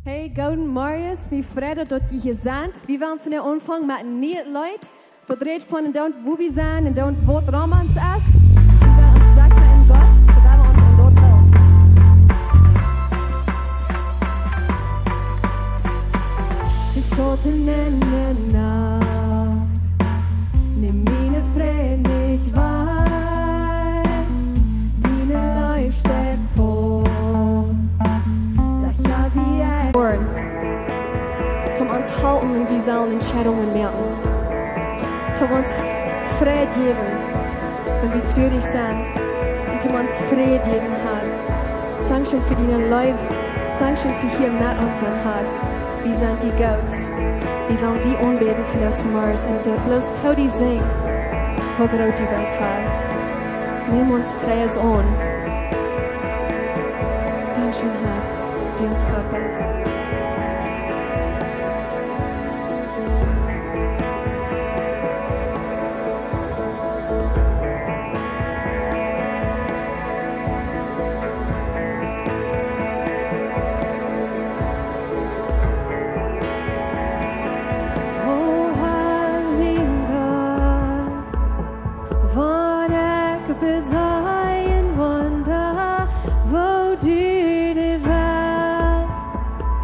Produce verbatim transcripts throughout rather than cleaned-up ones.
Hey, gooden Morjes, wie freit daut, daut jie hia sent. Wie wellen vondoag aunfangen met een nieet Leet. Daut rät von een Doont, wua wie sent, een Doont, waut rom ons es. Wie wellen ons secha en Gott, soo wellen wie ons en Gott hoolen. De Schauten en de Nacht, nemm miene Freid nich wajch, diene Leew steit faust. Saj jo, sie ekj. Oaren. Toom ons halpen, wan wie sellen Entscheidungen moaken. Toom ons Freid jäwen, wan wie trurich sent. Un toom ons Freid jäwen, Herr. Dankscheen fa diene Leew. Dankscheen fa hia met ons sennen, Herr. Wie sent die goot. Wie wellen die aunbäden vondoag zemorjes un die bloos to die sinjen. Woo groot du best, Herr. Nemm ons Pries aun. Dankscheen, Herr, daut du ons Gott best. O Herr, mien Gott, wan ekj beseenen woa, woo du de Welt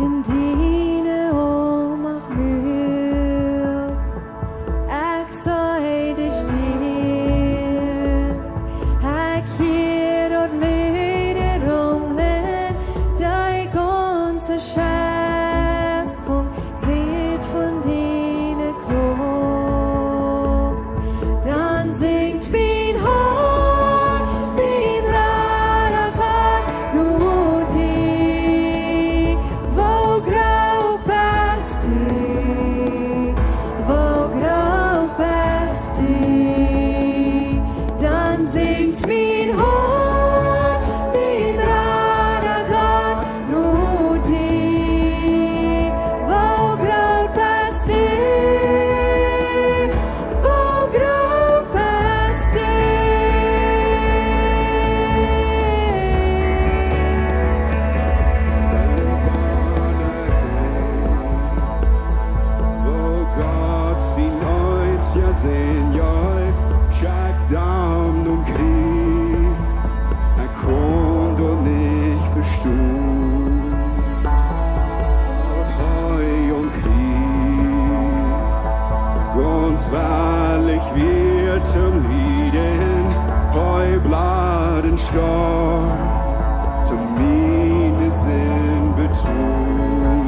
en diene Oolmacht muakst, ekj see de Stierns, ekj hia daut Lud rumlen, de gaunze Schepfunk sitt von diene Krauft. Dan sinjt mien Hoat, mien Rada Gott, no die. Woo groot best du, woo groot best du. Dan sinjt mien Hoat, mien Rada Gott, no die. Woo groot best du, woo groot best du. Woo Gott sien eensja Sän jeef, schekjt am nom Kjriez. Ekj kaun daut nich vestonen. Daut hee aum Kjriez gaunz wellich wia toom lieden, hee bleef un storf, toom miene Sind betonen.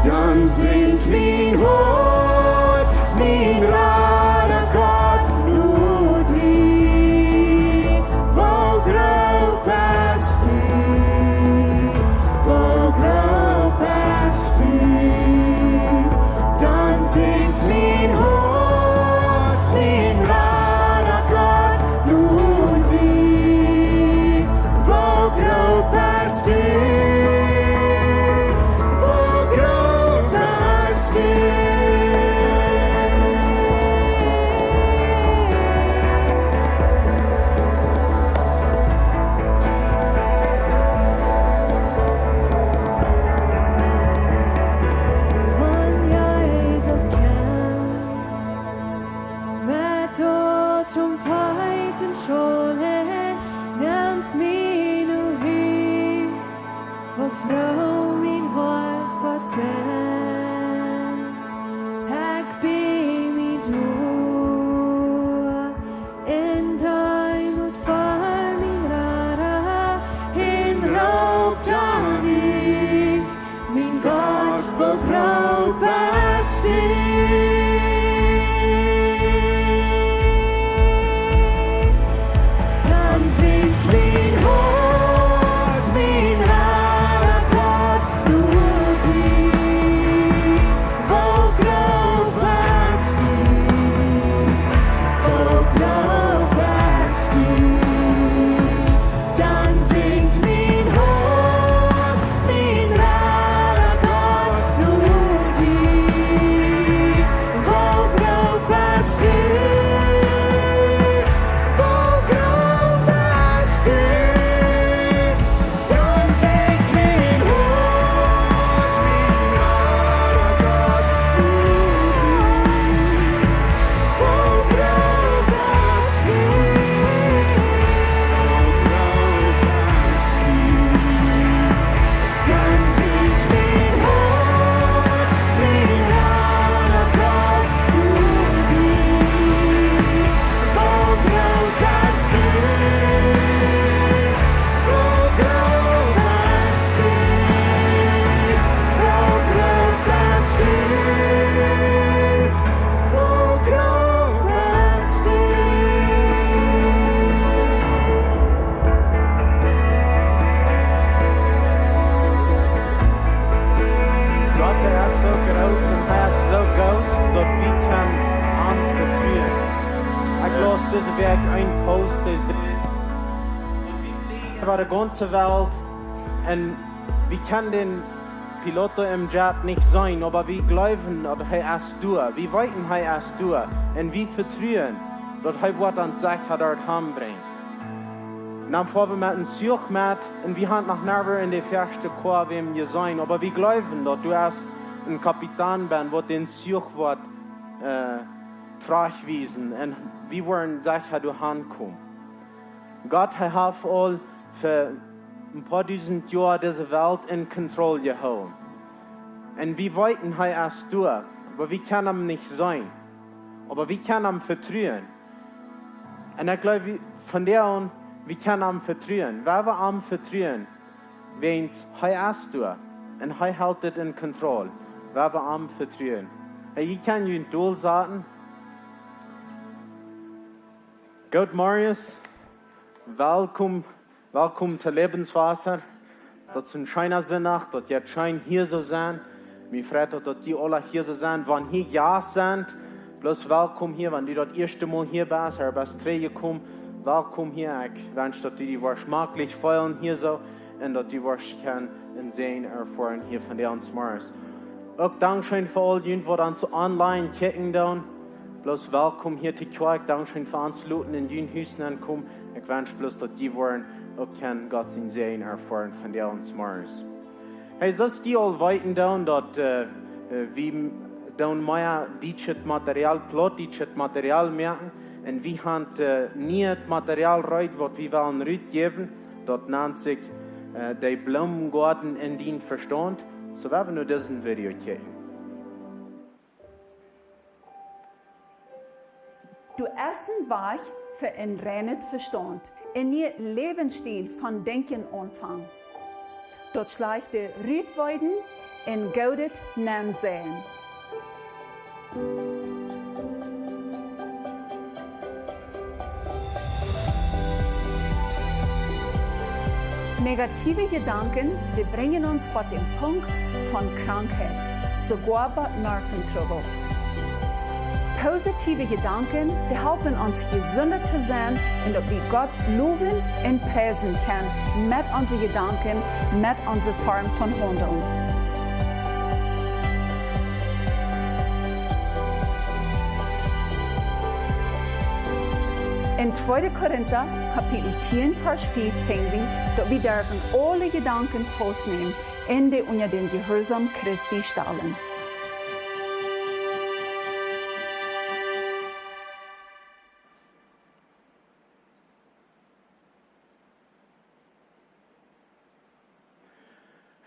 Dan sinjt mien Hoat, mien Rada Gott, no die. Woo groot best du, woo groot best du. Dan sinjt mien Hoat, mien Rada Gott, no die. Woo groot best du, woo groot best du. Wan Jesus kjemt met de Trompet un Schalen, nemt mie no Hus, woo froo mien Hoat woat sennen. Ekj bäd mie doa en Deemoot ver mien Rada, un roop dan ut: Mien Gott, woo groot best du. Dan sinjt mien Hoat, mien Rada Gott, no die. Dise Wäakj een Post, dee sajcht, wie fliegen äwa de gaunze Welt un wie kjennen dän Piloto em Jet nich seenen, oba wie jleewen, daut hee es doa. Wie weeten, hee es doa. Un wie vetruen, daut hee woat ons secha doa han brinjen. Dan foa wie met een Zuch met un wie han noch never en de Ferne wäm jeseenen, oba wie jleewen, daut doa es een Kapitan bie, waut dän Zuch woat, äh, trajchtwiesen un wie woaren secha doa han komen. Gott, hee haft aul fa een poa dusent Joa dise Welt en Kontroll jehoolen. Un wie weeten, hee es doa, oba wie kjennen am nich seenen. Oba wie kjennen am vetruen. Un ekj jleew, wie, von doa aun, wie kjennen am vetruen. Wie woaren am vetruen, wiels hee es doa. Un hee helt et en Kontroll. Wie woaren am vetruen. Hey, jie kjennen junt dolsaten. Goot, Marius. Welkom, welkom to Lebenswasser. Daut es een scheena Sindach, daut jie scheen hia soo sent. Mie freit daut, daut jie aula hia soo sent. Wan jie Jast sent, bloos welkom hia. Wan du daut ieeschte Mol hia best, ooda best trigj jekomen, welkom hia. Ekj wensch, daut du die woascht schmaklich feelen hia soo un daut du woascht kjennen een Säajen erfoaren hia von de ons Mars. Uk dankscheen fa aul junt, waut ons online kjikjen doonen. Bloos welkom hia to Kjoakj. Dankscheen fa ons loten en jun Hus nenkomen. Ekj wensch bloos, daut jie woaren uk kjennen Gott sien Säajen erfoaren von de ons Mars. Hey, soo aus jie aul weeten doonen, daut, äh, äh, wie m-, doonen mea dietschet Material, plautdietschet Material moaken. Un wie han, äh, nieet Material reed, waut wie wellen rutjäwen. Daut nant sikj, äh, De Bloomengoaden en dien Vestaunt. Soo, wie woaren nu disen Video kjikjen. Du hast een Wajch fa een reinet Vestaunt, een nieen Läwensstiel von Denkjen aunfangen. Daut schlajchte rutweeden un Goodet nenseien. Negative Jedanken, dee brinjen ons bot dän Punkt von Krankheit, soogoa bot Nerventrubbel. Positive Jedanken, dee halpen ons jesunta to sennen un daut wie Gott lowen un priesen kjennen met onse Jedanken, met onse Form von haundeln. En tweede Korinta, Kapitel tieen, Varsch fief, finj wie, daut wie derwen aule Jedanken faustnämen un dee unja dän Jehuarsaum Christi stalen.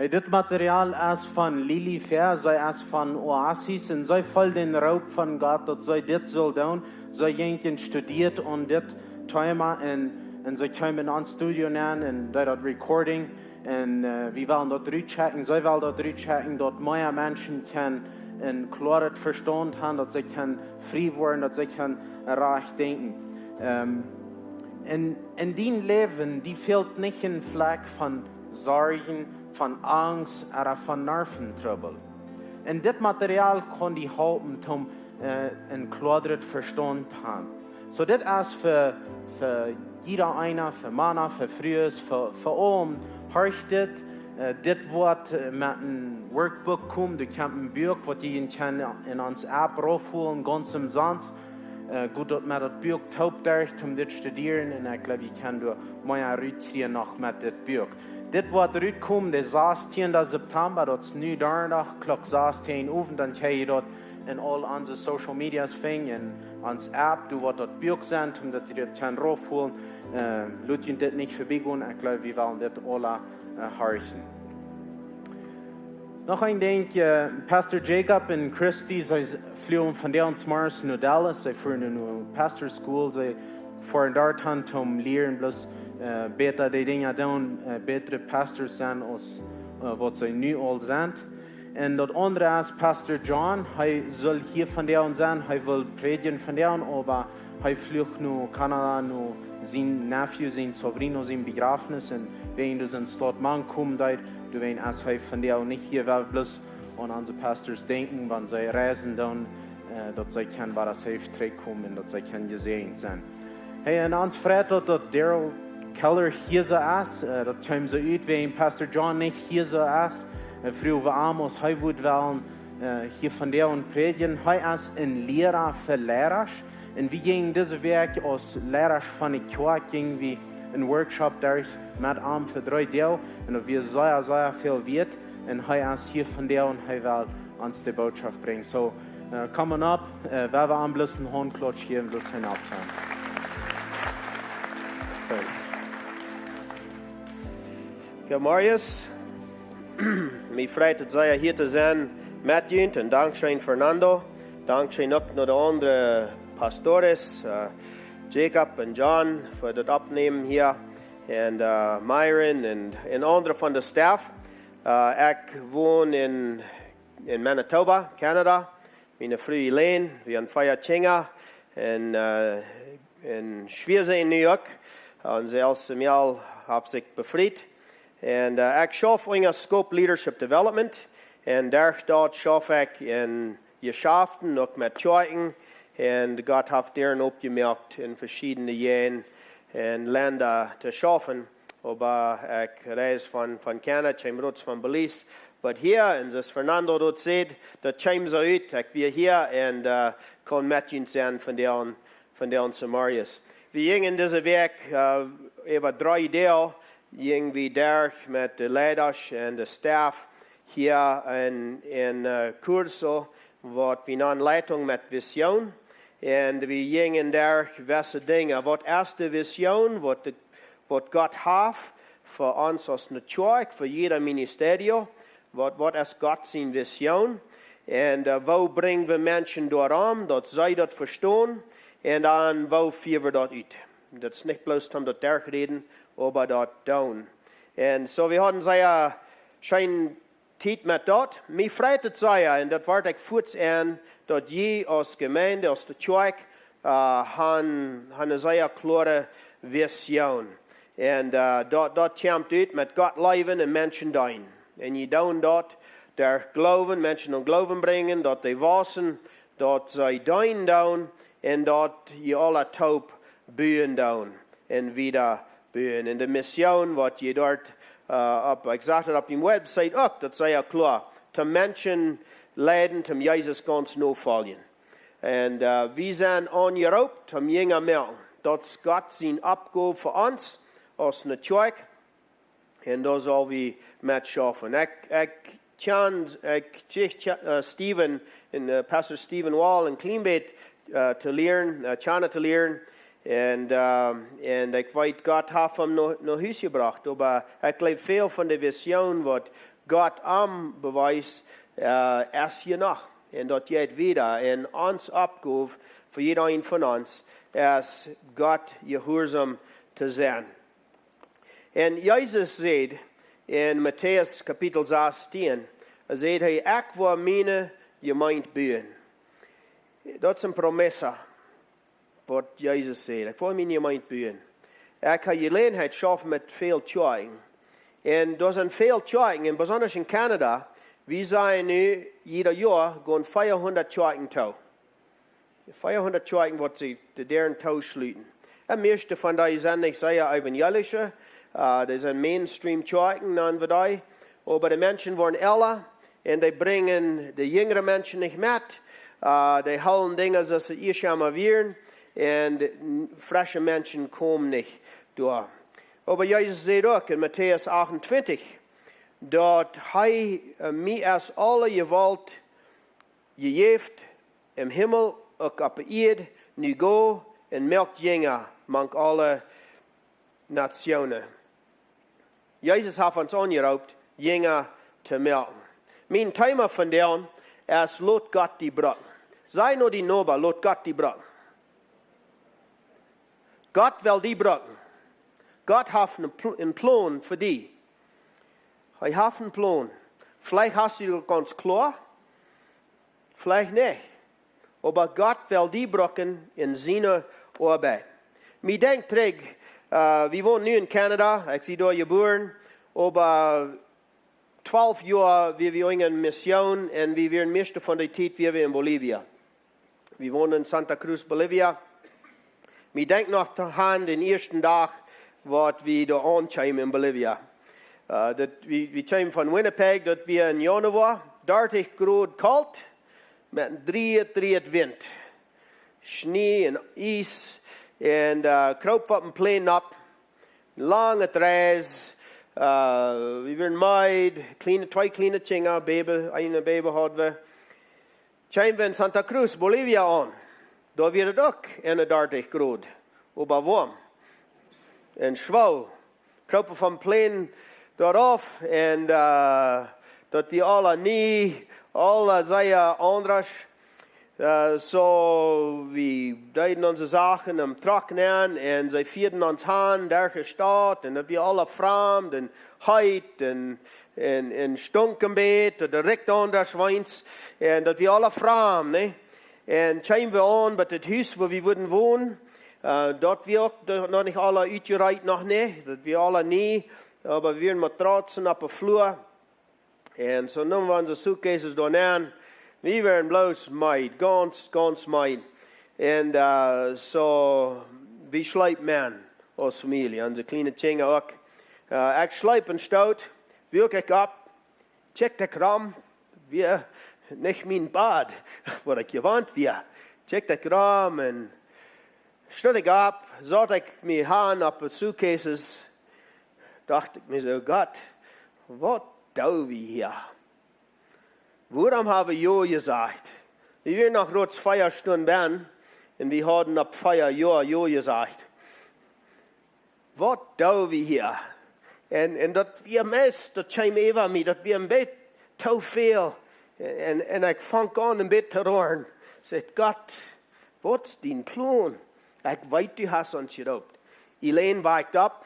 Hey, dit Material es von Lili Fehr, see es von Oasis un see folcht dän Roop von Gott, daut see dit sull doonen. See jinkj un studieed aun dit Thema un, un see kjeem en ons Studio aun un deed daut Recording. Un, äh, wie wellen daut rutschekjen, see well daut rutschekjen, daut mea Menschen kjennen een kloaret Vestaunt han, daut see kjennen frie woaren, daut see kjennen rajcht denkjen. Ähm, en, en dien Läwen, die fält nich een Flakj von Sorjen, von Angst ooda von Nerventrubbel. Un dit Material kaun die halpen, om, äh, een kloaret Vestaunt han. Soo, dit es fa, fa jieda eena, fa Mana, fa Frues, fa, fa aulem. Horcht dit, äh, dit woat, äh, met een Workbook komen. Doa kjemt een Buak, waut jie kjennen en ons App raufholen, gaunz omsonst. Äh, goot daut met daut Buak toop derch, om dit studieren. Un ekj jleew, jie kjennen doa mea rutkjrieen noch met dit Buak. Dit woat rutkomen, de sastieenda September, daut es nu Donnadach, Klock sastien Owent, dan kjenn jie daut en aul onse Social Medias finjen, en ons App, doa woat daut Buak sennen, om daut jie daut kjennen raufholen. Äh, lot junt dit nich verbiegonen, ekj jleew, wie wellen dit aula, äh, horchen. Noch een Dinkj, äh, Pastor Jacob un Christy, see s-, fluagen vondoag zemorjes no Dallas, see fuaren no Pastor School, see fuaren doa han om lieren, bloos, äh, bäta de Dinja doonen, äh, bätre Pastors sennen aus, äh, waut see nu aul sent. Un daut aundre es Pastor John, hee sull hia vondoag sennen, hee wull prädjen vondoag, oba hee fluach no Kanada, no sien Nephew, sien Sobrino, sien Bejrafnis. Un wäajen doa sent Staut mank komen, doawäajen es hee vondoag nich hia, well bloos aun onse Pastors denkjen, wan see reisen doonen, äh, daut see kjennen wada safe trigjkomen un daut see kjennen jesäajent sennen. Hey, un ons freit daut, daut Daryl Keller hia soo es. Äh, daut kjeem soo ut, wäajen Pastor John nich hia soo es. Un froagen wie am, aus hee wudd wellen, äh, hia vondoag prädjen. Hee es een Liera fa Liera. Un wie jinjen dise Wäakj aus Liera von de Kjoakj, jinjen wie een Workshop derch met am fa dree Doag. Un daut wia sea, sea väl wieet. Un hee es hia vondoag un hee well ons de Bootschoft brinjen. So, äh, come on up, äh, wie woaren am bloos een Hauntklotsch jäwen, bloos heen oppstonen. Good morning. Mie freit daut sea hia to sennen met junt un dankscheen Fernando. Dankscheen uk no de aundre pastores, äh, Jacob un John, fa daut Oppnämen hia. Un, äh, Myron un, un aundre von de staff. Äh, ekj won en, en Manitoba, Canada. Miene Fru Elaine, wie han vea Kjinja. Un, äh, en Schwieesän nu uk. Un see es nu aul, haft sikj befriet. Un, äh, ekj schauf unja Scope Leadership Development. Un doa, doa schauf ekj en Jeschäften, uk met Kjoakjen. Un Gott haft Däaren oppjemoakt en veschiedne Jäajenden un Lenda to schaufen. Oba ekj reis von, von Canada, kjeem roots von Belize, but hia, un soo aus Fernando daut säd, daut kjeem soo ut, ekj wia hia un, äh, kunn met junt sennen vondoag, vondoag zemorjes. Wie jinjen dise Wäakj, äh, äwa dree Doag, jinjen wie derch met de Liera un de staff hia en, en, äh, Curso, waut wie nanen Leitung met Vision. Un wie jinjen derch jewesse Dinja. Waut es de Vision? Waut de, waut Gott haft fa ons aus eene Kjoakj, fa jieda Ministerio? Waut, waut es Gott siene Vision? Un, äh, woo brinjen wie Menschen doaraun, daut see daut vestonen? Un dan, woo fieren wie daut ut? Daut es nich bloos om daut derchräden, oba daut doonen. Un soo, wie hauden sea scheene Tiet met daut. Mie freit daut sea, un daut woa ekj fuaz aun, daut jie aus Jemeent, aus de Kjoakj, äh, han, han eene sea kloare Vision. Un, äh, daut, daut kjemt ut met Gott leewen un Menschen deenen. Un jie doonen daut derch Gloowen, Menschen aun Gloowen brinjen, daut dee wausen, daut see deenen doonen, un daut jie aula toop buen doonen un wieda buen. Un de Mission, waut jie doa, äh, opp, ekj sach daut opp de Website uk, daut es sea kloa. Toom Menschen leiden, toom Jesus gaunz nofoljen. Un, äh, wie sent aunjeroopt, toom Jinja moaken. Daut es Gott siene Oppgow fa ons, aus eene Kjoakj. Un doa sell wie met schaufen. Ekj, ekj kjan, ekj kjrieech, äh, Steven un, äh, Pastor Steven Wall een kjlien bät, äh, to lieren, äh, kjanen to lieren. Un, äh, un ekj weet, Gott haft am no, no Hus jebrocht. Oba ekj jleew, väl von de Vision, waut Gott am bewiest, äh, es hia noch. Un daut jeit wieda. Un ons Oppgow fa jieda eenen von ons es, Gott jehuarsom to sennen. Un Jesus säd en Matäus Kapitel sastieen, säd hee: "Ekj woa miene Jemeent buen." Daut es eene Promesa, waut Jesus säd: "Ekj woa miene Jemeent buen." Ekj hab Jeläajenheit jeschauft met väl Kjoakjen. Un doa sent väl Kjoakjen, un besonda en Kanada, wie sent nu jieda Joa gonen veahundat Kjoakjen too. Veahundat Kjoakjen, waut see de Däaren tooschluten. Un mieeschte von dee sent nich sea evangelische, äh, dee sent Mainstream-Kjoakjen, nanen wie dee. Oba de Menschen woaren ella, un dee brinjen de jinjre Menschen nich met. Äh, dee hoolen Dinja, soo aus see ieescht emma wieren, un de n-, fresche Menschen komen nich doa. Oba Jesus säd uk en Matäus achtuntwintich, daut hee, äh, mie es aule Jewault jejäft em Himmel, uk opp de Ieed. Nu go un moakt Jinja mank aule Nationen. Jesus haft ons aunjeroopt, Jinja to moaken. Mien Thema vondoag es: Lot Gott die brucken. Saj no dien Noba: Lot Gott die brucken. Gott well die brucken. Gott haft een Pl-, een Plon fa die. Hee haft een Plon. Veleicht hast du daut gaunz kloa, veleicht nich. Oba Gott well die brucken en siene Oabeit. Mie denkjt trigj, äh, wie wonen nu en Kanada, ekj sie doa jebuaren, oba twalf Joa wia wie unja Mission un wie wieren mieeschte von de Tiet wia wie en Bolivia. Wie wonen en Santa Cruz, Bolivia. Wie denkjen noch aun dän ieeschten Dach, waut wie doa aunkjeemen en Bolivia. Äh, daut, wie, wie kjeemen von Winnipeg, daut wia en Januoa, dartich Grod kolt, met een drieet, drieet Wint. Schnie un Iess, un, äh, kroop opp een Plane opp, lange Reis, äh, wie wieren meed, kjliene, twee kjliene Kjinja, Baby, een Baby haud wie. Kjeemen wie en Santa Cruz, Bolivia aun. Doa wia daut uk eenendartich Grod, oba woam. Un schwoa. Kroop wie vom Plane doa rauf un, äh, daut wia aules nie, aules sea aundasch. Äh, soo, wie deeden onse Sachen em Truck nenn un see fieeden ons han derch de Staut un daut wia aules framd un heet un, un, un stunk een bät, daut rikjt aundasch weens un daut wia aules framd, nä? Un kjeemen wie aun bie daut Hus, wua wie wudden wonen. Äh, daut wia uk do-, noch nich aules utjereit, noch nich. Daut wia aules nie, oba wie wieren Matratzen opp de Flua. Un soo neemen wie onse suitcases doa nenn. Wie wieren bloos meed, gaunz, gaunz meed. Un, äh, soo, wie schleepen aus Famielje, onse kjliene Kjinja uk. Äh, ekj schleep un stoot, wuak ekj opp, kjikjt ekj rom, wia nich mien Bad, waut ekj jewant wia. Kjikjt ekj rom un stunt ekj opp, saut ekj mie han opp de suitcases, docht ekj mie soo: "Gott, waut doo wie hia? Wuarom hab wie jo jesajcht?" Wie wieren noch krakjt vea Stunden bennen un wie hauden opp vea Joa jo jesajcht. "Waut doo wie hia?" Un, un daut wia meist, daut kjeem äwa mie, daut wia een bät too väl. Un, un ekj funk aun een bät to roaren. Säd: "Gott, waut es dien Plon? Ekj weet, du hast ons jeroopt." Elaine wakjt opp,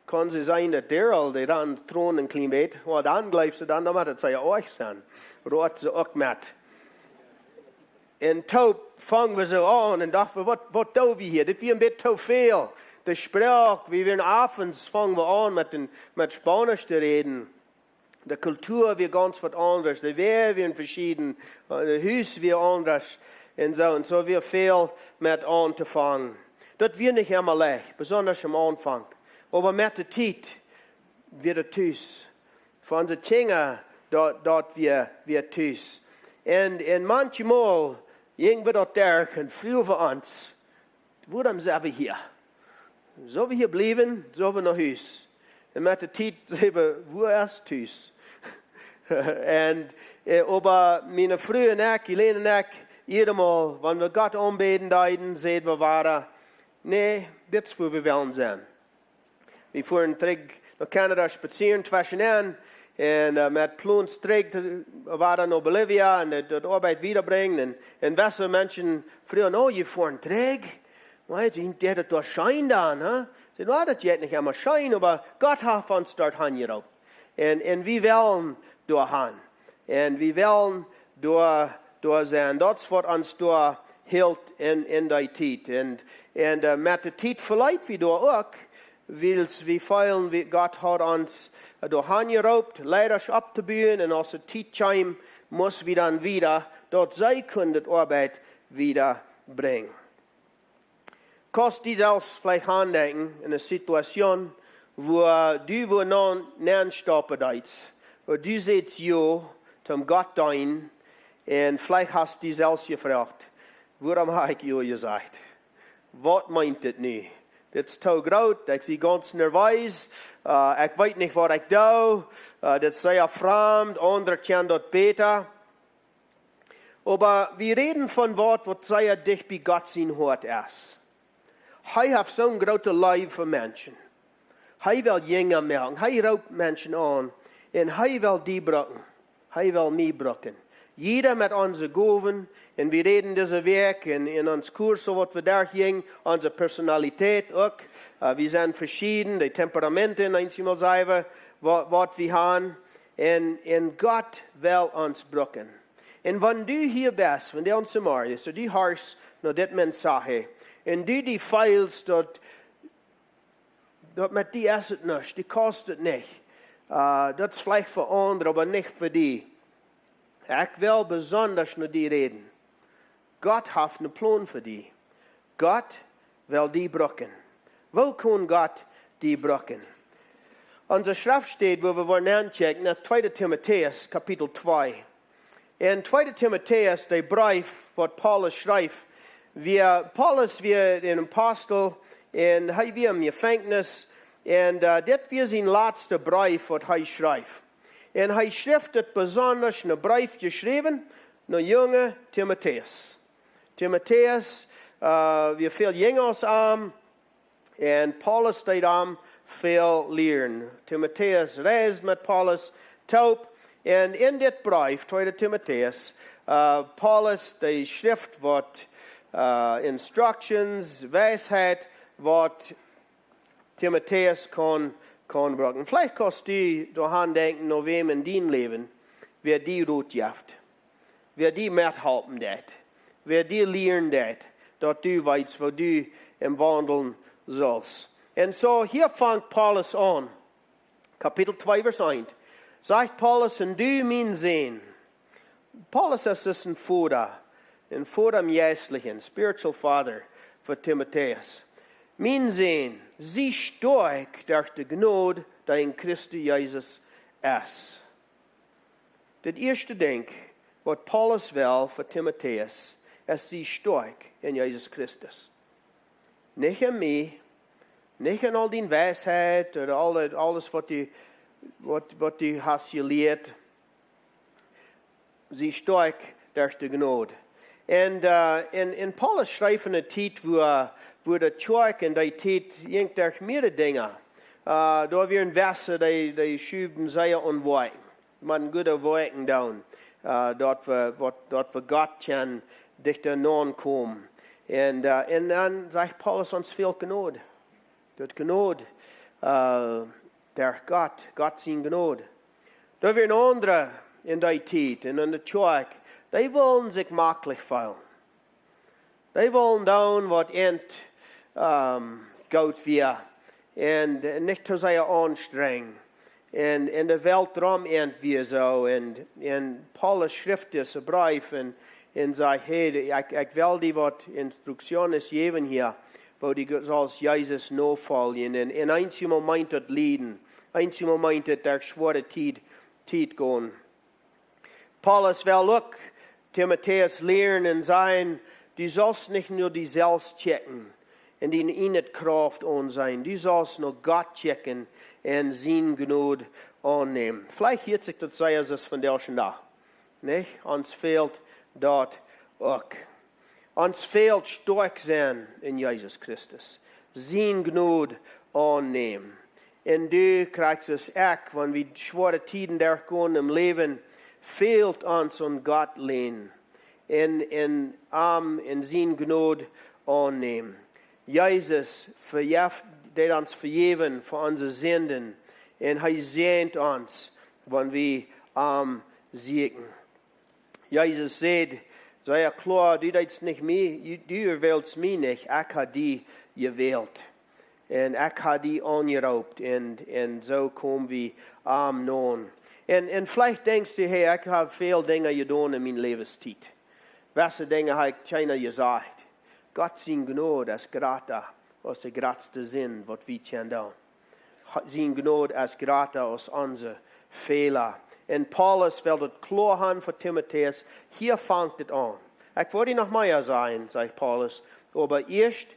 kunn see seenen, daut Daryl, dee dan troon een kjlien bät. Well, dan jleeft see dan, dan mott daut sea oajch sennen. Roat see uk met. Un toop fungen wie soo aun un dochten wie: "Waut, waut doo wie hia? Dit wia een bät too väl." De Sproak, wie wieren, avonds fungen wie aun met een, met Spaunisch to räden. De Kultua wia gaunz waut aundasch. De Wäaj wieren veschieden. Äh, daut Hus wia aundasch. Un soo, un soo wia väl met auntofangen. Daut wia nich emma leicht, besonda aum Aunfank. Oba met de Tiet wia daut tus. Fa onse Kjinja, daut, daut wia, wia tus. Un, un mauncheenmol jinj wie daut derch un fruagen wie ons: "Wuarom sent wie hia? Sell wie hia bliewen? Sell wie no Hus?" Un met de Tiet säden wie: "Wua es tus?" Un, äh, oba miene Fru un ekj, Elaine un ekj, jiedatmol, wan wie Gott aunbäden deeden, säden wie wada: "Nä, dit es wua wie wellen sennen." Wie fuaren trigj no Kanada spazieren tweschen an un, äh, met Plons trigj, äh, wada no Bolivia un daut, daut Oabeit wiedabrinjen. Un, un wesse Menschen fruagen: "Oh, jie fuaren trigj? Well, jie, jie haben daut scheen dan, hä?" Säd: "Well, daut jeit nich emma scheen, oba Gott haft ons doa hanjeroopt. Un, un wie wellen doa han. Un wie wellen doa, doa sennen." Daut es waut ons doa hilt en, en dee Tiet. Un, un, äh, met de Tiet veleet wie doa uk, wiels wie feelen, wie, Gott haud ons, äh, doa hanjeroopt, Leida opptobuen, un aus de Tiet kjeem, must wie dan wieda, daut see kunnen de Oabeit wiedabrinjen. Kaust die selfst veleicht aundenkjen en eene Situation, wua du wua no, nenn stoppen deetst, wua du sätst jo toom Gott deenen, un veleicht hast die selfst jefroacht: "Wuarom hab ekj jo jesajcht? Waut meent dit nu? Dit es too groot, ekj sie gaunz nerwees, äh, ekj weet nich waut ekj doo, äh, dit es sea framd, aundre kjennen daut bäta." Oba wie räden von waut, waut sea dicht bie Gott sien Hoat es. Hee haft soone groote Leew fa Menschen. Hee well Jinja moaken. Hee roopt Menschen aun. Un hee well die brucken. Hee well mie brucken. Jieda met onse Gowen. Un wie räden dise Wäakj en, en ons Kurs, soo waut wie doa jinjen, onse Personalität uk. Äh, wie sent veschieden, de Temperamenten, eenjemol saj wie, waut, waut wie haben. Un, un Gott well ons brucken. Un wan du hia best, wan du aun Samaria, soo du horchst no dit Mensaje, un du, du feelst daut, daut met die es et nuscht, du kaust et nich, äh, daut es veleicht fa aundre, oba nich fa die. Ekj well besonda no die räden. Gott haft een Plon fa die. Gott well die brucken? Woo kaun Gott die brucken? Onse Schreftstäd, wua wie woaren aunchecken, es tweede Timotäus, Kapitel twee. En tweede Timotäus, de Breef, waut Paulus schreef, wia Paulus wia een Apostel, en hee wia em Jefenkjnis, en äh, dit wia sien latsta Breef, waut hee schreef. En hee schreef dit besonda een Breef jeschräwen no junge Timotäus. Timotäus äh, wia väl jinja aus am, en Paulus deed am väl lieren. Timotäus reisd met Paulus toop. En en dit Breef, tweede Timotäus, äh, Paulus, dee schreef waut äh, instructions, Weisheit, waut Timotäus kaun, kaun brucken. Veleicht kaust du doaraun denkjen, no wäm en dien Läwen, wäa die Rot jeft, wäa die methalpen deit, wäa die lieren deit, daut du weetst, woo du em waundlen saust. En soo, hia fangt Paulus aun. Kapitel twee, Varsch eent. Sajcht Paulus: "En du, mien Sän." Paulus es dus een Voda, een Voda em jeistlichen, spiritual father, fa Timotäus. "Mien Sän, sie stoakj derch de Jnod, dee en Christus Jesus es." Dit ieeschte Dinkj, waut Paulus well fa Timotäus, es: "Sie stoakj en Jesus Christus." Nich en mie, nich en aul dien Weisheit ooda aul daut, aules waut du, waut, waut du hast jelieet. "Sie stoakj derch de Jnod." En äh, en, en Paulus schreef en eene Tiet, wua, wua de Kjoakj en dee Tiet jinkj derch mierere Dinja. Äh, doa wieren Wäsen, dee, dee schuwden sea aun Woakjen. Motten goode Woakjen doonen, äh, daut wie, waut, daut wie Gott kjennen dichta nokomen. En äh, en dan sajcht Paulus: "Ons fält Jnod." Daut Jnod äh, derch Gott, Gott siene Jnod. Doa wieren aundre en dee Tiet en en de Kjoakj, dee wullen sikj maklich feelen. Dee wullen doonen waut an ähm, goot wia, en äh, nich too sea aunstrenjen, en, en de Welt rom an wia soo. En, en Paulus schreef dise Breef en, en säd: "Hey, ekj, ekj well die waut Instructions jäwen hia, woo du saust Jesus nofoljen." En, en eenjemol meent daut lieden, eenjemol meent daut derch schwoare Tiet, Tiet gonen. Paulus well uk Timotäus lieren en sajen: "Du saust nich no die selfst kjikjen en diene ieejne Krauft aunseenen. Du saust no Gott kjikjen en siene Jnod aunnämen." Veleicht hieet sikj daut sea aus vondoag dän Dach. Nich? Ons fält daut uk. Ons fält stoakj sennen en Jesus Christus. Siene Jnod aunnämen. En du krakjt aus ekj, wan wie schwoare Tieden derchgonen em Läwen, fält ons aun Gott länen. En, en am, en siene Jnod aunnämen. Jesus vejeft, deed ons vejäwen fa onse Sinden. En hee säajent ons, wan wie am sieekjen. Jesus säd sea kloa: "Du deist nich mie, du erwältst mie nich, ekj hab die jewält. En ekj hab die aunjeroopt." En, en soo kom wie am no. En, en veleicht denkjst du: "Hey, ekj hab väl Dinja jedonen en miene Läwenstiet. Wesse Dinja hab ekj kjeena jesajcht." Gott siene Jnod es jrata aus de jratste Sind, waut wie kjennen doonen. Siene Jnod es jrata aus onse Fäla. En Paulus well daut kloa han fa Timotäus: "Hia fangt et aun." Ekj wull die noch mea sajen, sajcht Paulus, "oba ieescht,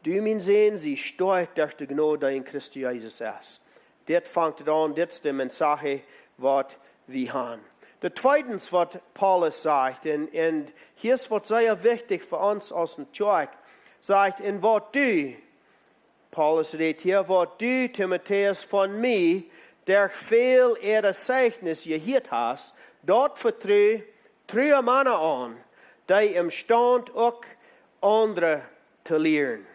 du, mien Sän, sie stoakj derch de Jnod, dee en Christus Jesus es." Dit fangt et aun, dit es de Message, waut wie han. De tweede, waut Paulus sajcht, en, en hia es waut sea wichtich fa ons aus eene Kjoakj, sajcht: "En waut du," Paulus rät hia, "waut du, Timotäus, von mie derch väl äare Zeichnis jehieet hast, daut vetru true Mana aun, dee emstaund uk aundre to lieren."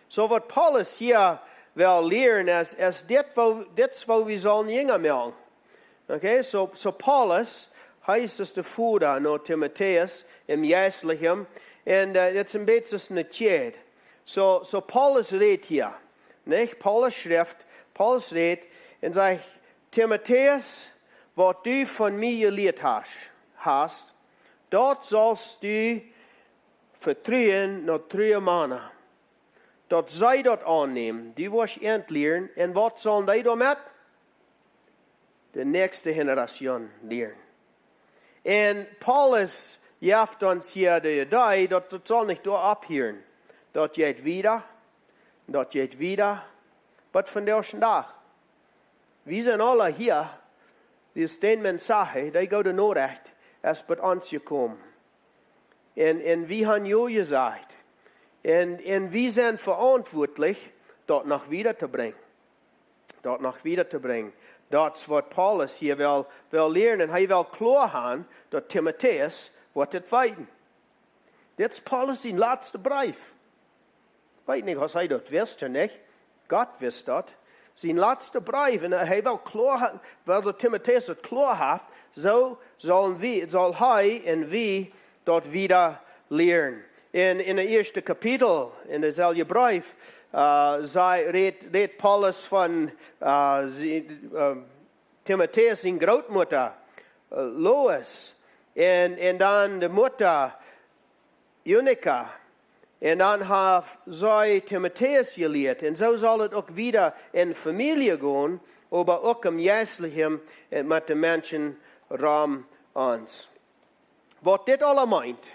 Soo waut Paulus hia well lieren es, es dit, woo, dit es, woo wie sellen Jinja moaken. Okay, soo, soo Paulus, hee es de Voda no Timotäus em jeistlichen, en äh, dit es een bät aus eene Kjäd. Soo, soo Paulus rät hia, nich? Paulus schrift, Paulus rät en sajcht: "Timotäus, waut du von mie jelieet hast, hast, daut saust du vetruen no true Mana, daut see daut aunnämen, dee woascht ent lieren, un waut sellen dee doamet? De näakjste Generation lieren. Un Paulus jeft ons hia de Idee, daut daut saul nich doa opphieren. Daut jeit wieda, daut jeit wieda, waut von dän Dach. Wie sent aule hia, dee es dän Mensaje, dee goode Norecht, es bie ons jekomen. Un, un wie haben jo jesajcht. Un, un wie sent veauntwuatlich, daut noch wieda to brinjen. Daut noch wieda to brinjen. Daut es waut Paulus hia well, well lieren. Un hee well kloa haben, daut Timotäus woat dit weeten. Dit es Paulus sien latsta Breef. Weet nich, aus hee daut wist ooda nich. Gott wist daut. Sien latsta Breef, un hee well kloa ha-, well daut Timotäus daut kloa haft, soo sellen wie, saul hee un wie daut wieda lieren. En, en daut ieeschte Kapitel, en deeselwje Breef, äh, see, rät, rät Paulus von, äh, sie, äh, Timotäus siene Grootmutta, äh, Lois, un, un dan de Mutta, Eunike. Un dan haft see Timotäus jelieet. Un soo saul et uk wieda en Famielje gonen, oba uk em Jeistlichen un met de Menschen rom ons. Waut dit aules meent,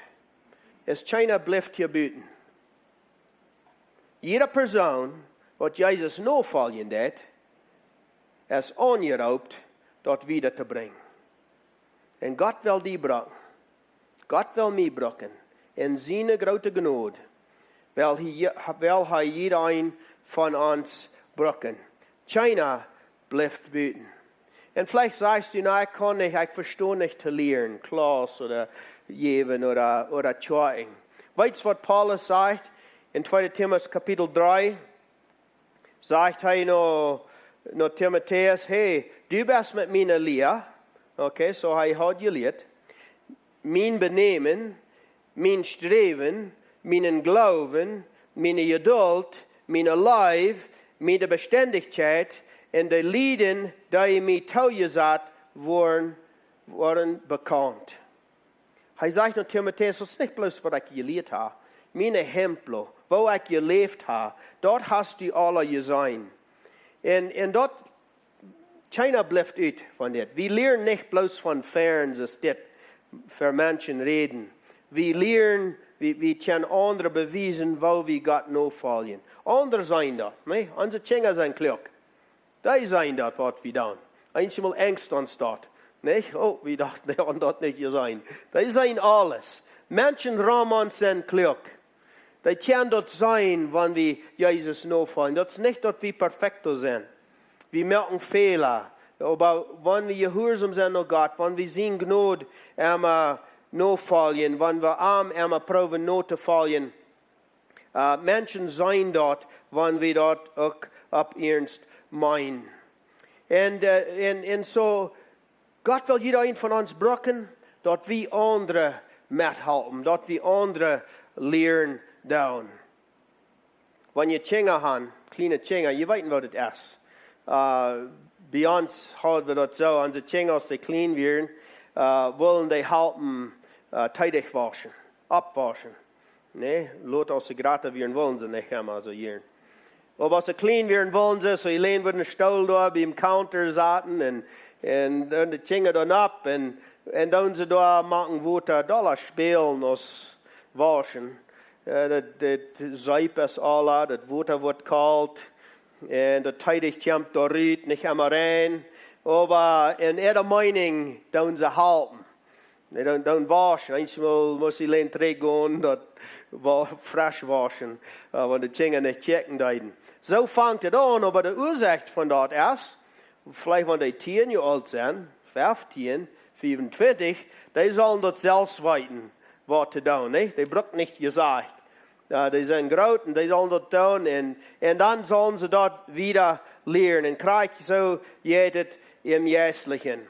es, kjeena blift hia buten. Jieda Persoon, waut Jesus nofoljen deit, es aunjeroopt, daut wieda to brinjen. Un Gott well die brucken. Gott well mie brucken. En siene groote Jnod well hee, well hee jieda een von ons brucken. Kjeena blift buten. Un veleicht sajchst du: "Na, ekj kaun nich, ekj vesto nich to lieren, Klauss ooda jäwen ooda, ooda Kjoakjen." Weetst waut Paulus sajcht en tweede Timotäus Kapitel dree? Sajcht hee no, no Timotäus: "Hey, du best met miene Lia." Okay, soo hee haud jelieet. "Mien Benämen, mien Sträwen, mienen Gloowen, miene Jedult, miene Leew, miene Bestendichkjeit un de Lieden, dee mie toojesat woaren, woaren bekaunt." Hee sajcht no Timotäus: "Daut es nich bloos waut ekj jelieet hab. Mien Ehemplo, woo ekj jeläft hab, daut hast du aules jeseenen." Un, un daut, kjeena blift ut von dit. Wie lieren nich bloos von Fernsehen, dit ver Menschen räden. Wie lieren, wie, wie kjennen aundre bewiesen, woo wie Gott nofoljen. Aundre seenen daut, nä? Onse Kjinja sent kluak. Dee seenen daut, waut wie doonen. Eenjemol angst ons daut, nich? Oh, wie dochten, dee hauden daut nich jeseenen. Dee seenen aules. Menschen rom ons sent kluak. Dee kjennen daut seenen, wan wie Jesus nofoljen. Daut es nich, daut wie perfekto sent. Wie moaken Fäla. Oba wan wie jehuarsom sent no Gott, wan wie siene Jnod emma nofoljen, wan wie am emma proowen notofoljen, äh, Menschen seenen daut, wan wie daut uk opp Iernst meenen. Un, äh, un, un soo, Gott well jieda een von ons brucken, daut wie aundre methalpen, daut wie aundre lieren doonen. Wan jie Kjinja haben, kjliene Kjinja, jie weeten waut daut es. Äh, bie ons haud wie daut soo, onse Kjinja, aus dee kjlien wieren, äh, wullen dee halpen, äh, Teelicht wauschen, aufwauschen. Nä, lot aus see jrata wieren, wullen see nich emma soo jieren. Oba aus see kjlien wieren, wullen see, soo, jie läden wudden een Stool doa biem Counter sitten un, un dan de Kjinja doa nopp un, un dan see doa moaken Wota dolla spälen aus wauschen. Äh, daut, daut Seep es aula, daut Wota woat kolt, un daut Teelicht kjemt doa rut, nich emma rein. Oba en äare Meenunk doonen see halpen. Dee doonen, doonen wauschen. Eenjemol must dee aula trigjgonen, daut wa-, fresch wauschen, äh, wan de Kjinja nich kjikjen deeden. Soo fangt et aun, oba de Uasoak von daut es, veleicht wan dee tieen Joa oolt sent, feftieen, fiefuntwintich, dee sellen daut selfst weeten, waut to doonen, nä? Dee brucken nich jesajcht. Äh, dee sent groot un dee sellen daut doonen un, un dan sellen see daut wieda lieren. Un krakjt soo jeit et em Jeistlichen.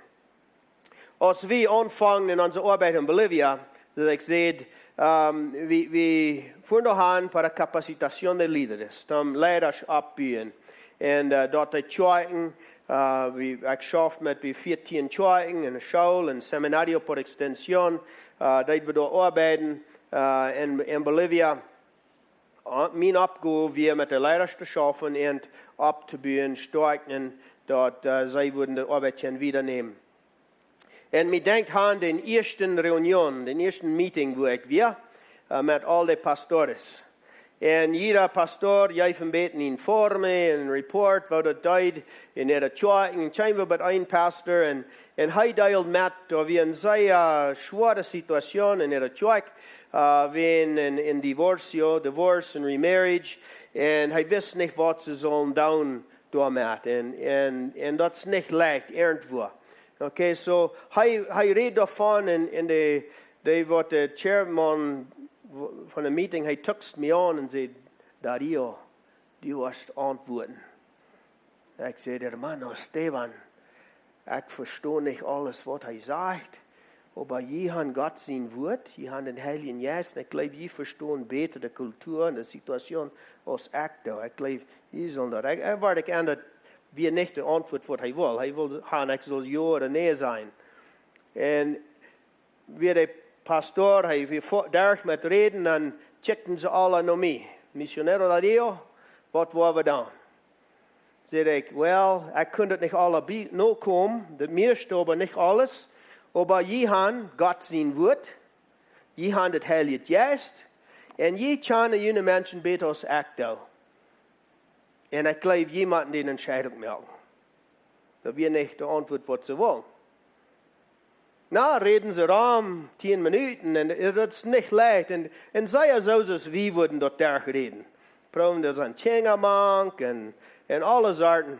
Aus wie aunfungen en onse Oabeit en Bolivia, daut ekj säd, ähm, wie, wie fuaren doa han fa de capacitación de líderes, toom Leidasch oppbuen. Un, äh, daut de Kjoakjen, äh, wie, ekj schauft met bie vieetieen Kjoakjen, eene School, een Seminario por Extensión, äh, daut wie doa oabeiden, äh, in, in Bolivia. Äh, mien Oppgow wia met de Leiders to schaufen un opptobuen, stoakjen, daut, äh, see wudden de Oabeit kjennen wiedanämen. Un mie denkjt aun dän ieeschten Reunion, dän ieeschten Meeting, wua ekj wia, äh, met aul de Pastores. Un jieda Pastor jeef een bät een Informe, een Report, woo daut deed en äare Kjoakj. Un kjeem wie bie een Pastor un, un hee deeld met, daut wia eene sea schwoare Situation en äare Kjoakj, äh, wäajen een, een divorcio, divorce un remarriage. Un hee wist nich, waut see sullen doonen doamet. Un, un, un daut es nich leicht, irjentwua. Okay, so, hee, hee räd doavon un, un de, de, waut de chairman w-, von de meeting, hee tuxt mie aun un säd: "Dario, du woascht auntwuaden." Ekj säd: "Hermano Esteban, ekj vesto nich aules, waut hee sajcht, oba jie han Gott sien Wuat, jie han dän Heiljen Jeist, un ekj jleew, jie vestonen bäta de Kultua un de Situation aus ekj doo. Ekj jleew, jie sullen daut." Ekj, ekj wort ekj aun, daut wia nich de Auntwuat, waut hee wull. Hee wull han, ekj sull jo ooda nä sajen. Un wia de Pastor, hee wia fo-, derch met räden, dan kjikjten see aula no mie. "Misionero Dario, waut woa wie doonen?" Säd ekj: "Well, ekj kunn daut nich aula bie-, nokomen, daut mieeschte, oba nich aules. Oba jie han Gott sien Wuat, jie han daut Heilje Jeist, un jie kjanen june Menschen bäta aus ekj doo. Un ekj jleew, jie motten dee Entscheidunk moaken." Daut wia nich de Auntwuat, waut see wullen. Na, räden see rom, tieen Minuten, un daut es nich leicht. Un, un see, soo aus wie wudden daut derchräden. Proowen, doa sent Kjinja mank un, un aule Sorten.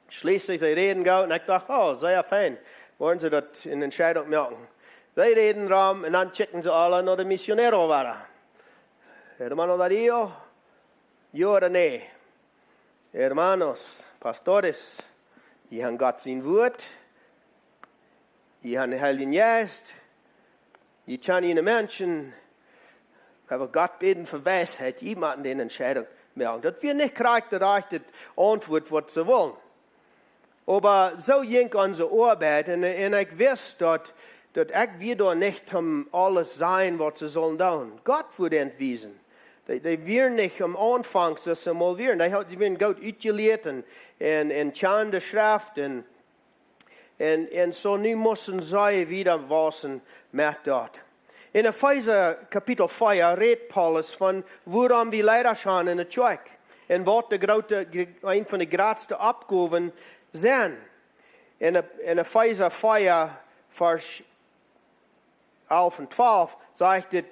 Schlieslich, see räden goot, un ekj docht: "Oh, sea fein, woaren see daut eene Entscheidunk moaken." See räden rom, un dan kjikjten see aula no de Misionero wada. "Hermano Dario, jo ooda nä?" "Hermanos, pastores, jie han Gott sien Wuat, jie han dän Heiljen Jeist, jie kjanen june Menschen, oba Gott bäden fa Weisheit, jie motten dee Entscheidunk moaken." Daut wia nich krakjt de rajchte Auntwuat, waut see wullen. Oba soo jinkj onse Oabeit, un, un ekj wist, daut, daut ekj wia doa nich, om aules sajen, waut see sullen doonen. Gott wudd an wiesen. Dee, dee wieren nich aum Aunfank, soo aus see mol wieren. Dee haud, dee wieren goot utjelieet un, un, un kjanen de Schreft un, un, un soo nu musten see wieda wausen met daut. En Efeesa Kapitel vea rät Paulus von wuarom wie Leida sent en de Kjoakj un waut de groote, eene von de jratste Oppgowen sent. En, en Efeesa vea, Varsch alf un twalf sajcht et: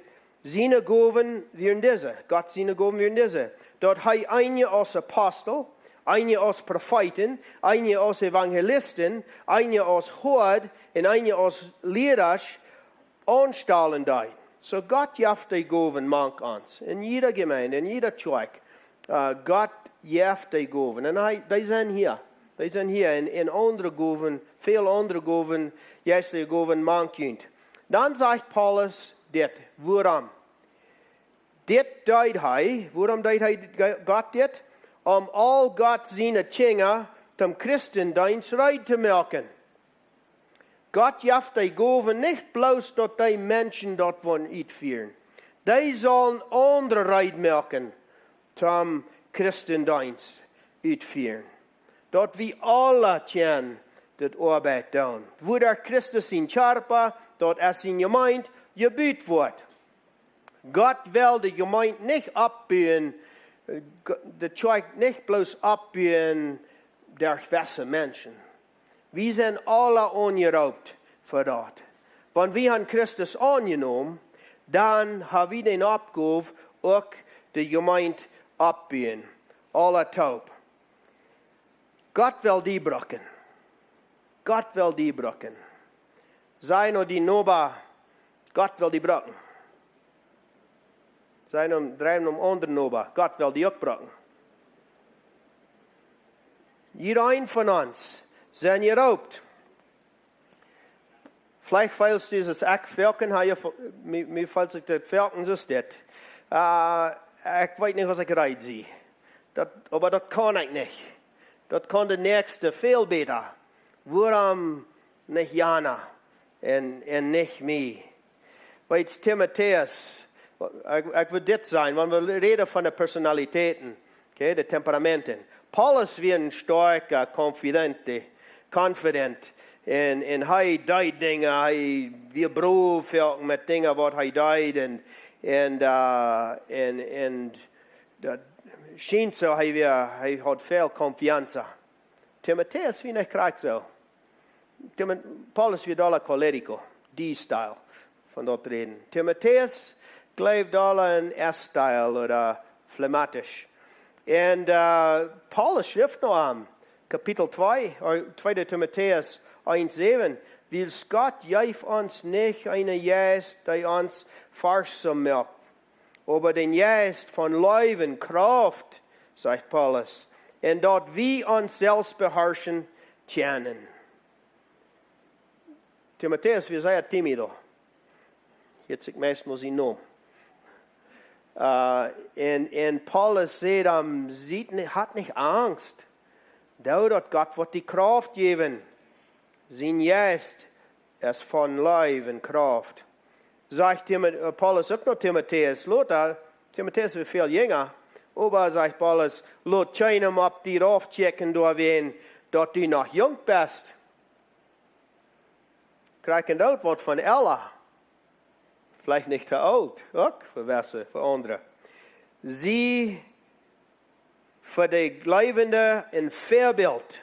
"Siene Gowen wieren dise, Gott siene Gowen wieren dise, daut hee eenje aus Apostel, eenje aus Profeeten, eenje aus Evangelisten, eenje aus Hoad un eenje aus Liera aunstalen deed." Soo Gott jeft de Gowen mank ons, en jiede Jemeent, en jiede Kjoakj. Äh, Gott jeft de Gowen. Un hee, dee sent hia. Dee sent hia en, en aundre Gowen, väl aundre Gowen, jeistelje Gowen mank junt. Dan sajcht Paulus dit, wuarom? Dit deed hee, wuarom deed hee G-, Gott dit? Om aul Gott siene Kjinja toom Christendeenst reed to moaken. Gott jeft de Gowen nich bloos, daut dee Menschen daut woaren utfieren. Dee sellen aundre reed moaken toom Christendeenst utfieren. Daut wie aula kjennen de Oabeit doonen. Wua Christus sien Kjarpa, daut es siene Jemeent, jebut woat. Gott well de Jemeent nich oppbuen, äh, G-, de Kjoakj nich bloos oppbuen derch jewesse Menschen. Wie sent aula aunjeroopt fa daut. Wan wie han Christus aunjenomen, dan ha wie de Oppgow, uk de Jemeent oppbuen. Aula toop. Gott well die brucken. Gott well die brucken. Saj no dien Noba: "Gott well die brucken." Saj no, drei no aundren Noba: "Gott well die uk brucken." Jieda een von ons sent jeroopt. Veleicht feelst du, daut ekj foaken, ha, jo, mie, mie feelt sikj daut foaken soo aus dit. Äh, ekj weet nich, aus ekj reed sie. Daut, oba daut kaun ekj nich. Daut kaun de Näakjste väl bäta. Wuarom nich jana un, un nich mie? Weetst, Timotäus, Ekj, ekj wull dit sajen, wan wie räden von de Personalitäten, okay, de Temperamenten. Paulus wia een stoakja, confidente, confident. Un, un hee deed Dinja, hee wia brow met Dinja waut hee deed. Un, un, uh, un, un daut schient soo, hee wia, hee haud väl confianza. Timotäus wia nich krakjt soo. Timo-, Paulus wia dolla cholérico, die style, von daut räden. Timotäus jleew dolla en S-style ooda flematisch. Un, uh, Paulus schrift no am, Kapitel twee, uh, tweede Timotäus eent säwen: Wiels Gott jeef ons nich eenen Jeist, dee ons furchtsam moakt, oba dän Jeist von Leew un Krauft, sajcht Paulus, un daut wie ons selfst beharschen kjennen. Timotäus wia sea timido. Hieet sikj meist mau sien Nomen. Uh, un, un Paulus säd am: "Siet ni-, hat nich Angst. Doo daut, Gott woat die Krauft jäwen. Sien Jeist es von Leew un Krauft." Sajcht Timo-, äh, Paulus uk no Timotäus, lot, Timotäus wia väl jinja, oba sajcht Paulus, lot kjeenem opp die rauf kjikjen doawäajen, daut du noch junk best. Krakjt daut Wuat von ella. Veleicht nich too oolt, uk fa wesse, fa aundre. Sie fa de Jleewende een Väabilt,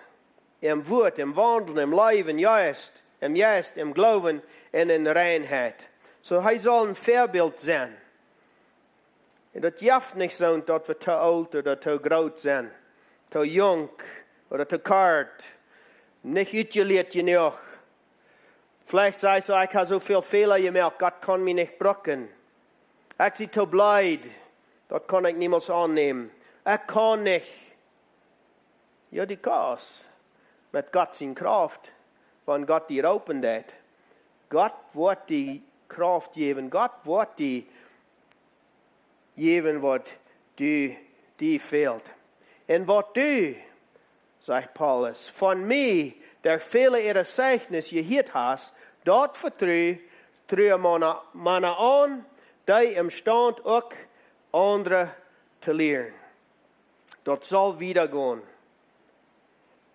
em Wuat, em Waundel, em Läwen, Jeist, em Jeist, em Gloowen un en Reinheit. Soo, hee saul een Väabilt sennen. Un daut jeft nich soo, daut wie too oolt ooda too groot sent, too junk ooda too kort, nich utjelieet jenuach. Veleicht sajchst du: "Ekj hab soo väl Fäla jemoakt, Gott kaun mie nich brucken. Ekj sie too bleed, daut kaun ekj niemols aunnämen. Ekj kaun nich." Jo, du kaust. Met Gott siene Krauft, wan Gott die roopen deit. Gott woat die Krauft jäwen, Gott woat die jäwen, waut die, die fält. Un waut du, sajcht Paulus, von mie derch väle äare Zeichnis jehieet hast, daut vetru, tru Mana, Mana aun, dee emstaund uk aundre to lieren. Daut saul wieda gonen.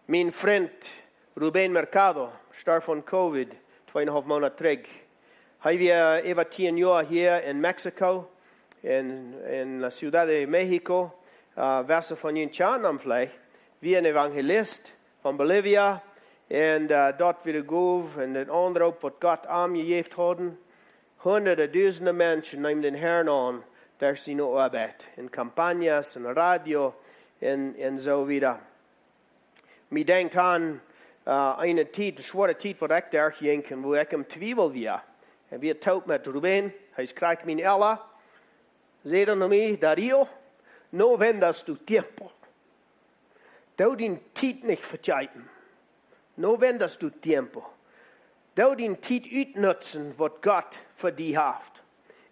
Mien Frint Rubén Mercado storf aun Covid, twee un een haulf Moonat trigj. Hee wia äwa tieen Joa hia en Mexiko, en, en la Ciudad de México, äh, wese von junt kjanen am veleicht, wia een Evangelist von Bolivia, un, äh, daut wia de Gow un dän Aunroop, waut Gott am jejäft haud. Hunderte, dusende Menschen neemen dän Herrn aun derch siene Oabeit, en campañas, en Radio, un, un soo wieda. Mie denkjt aun, äh, eene Tiet, eene schwoare Tiet, waut ekj derchjinkj un wua ekj em Twiewel wia. Un wia toop met Rubén, hee es krakjt mien Ella, säd hee no mie: "Darío, no vendas tu tiempo. Doo diene Tiet nich vekjrieen. No vendas tu tiempo. Doo diene Tiet utnutzen, waut Gott fa die haft."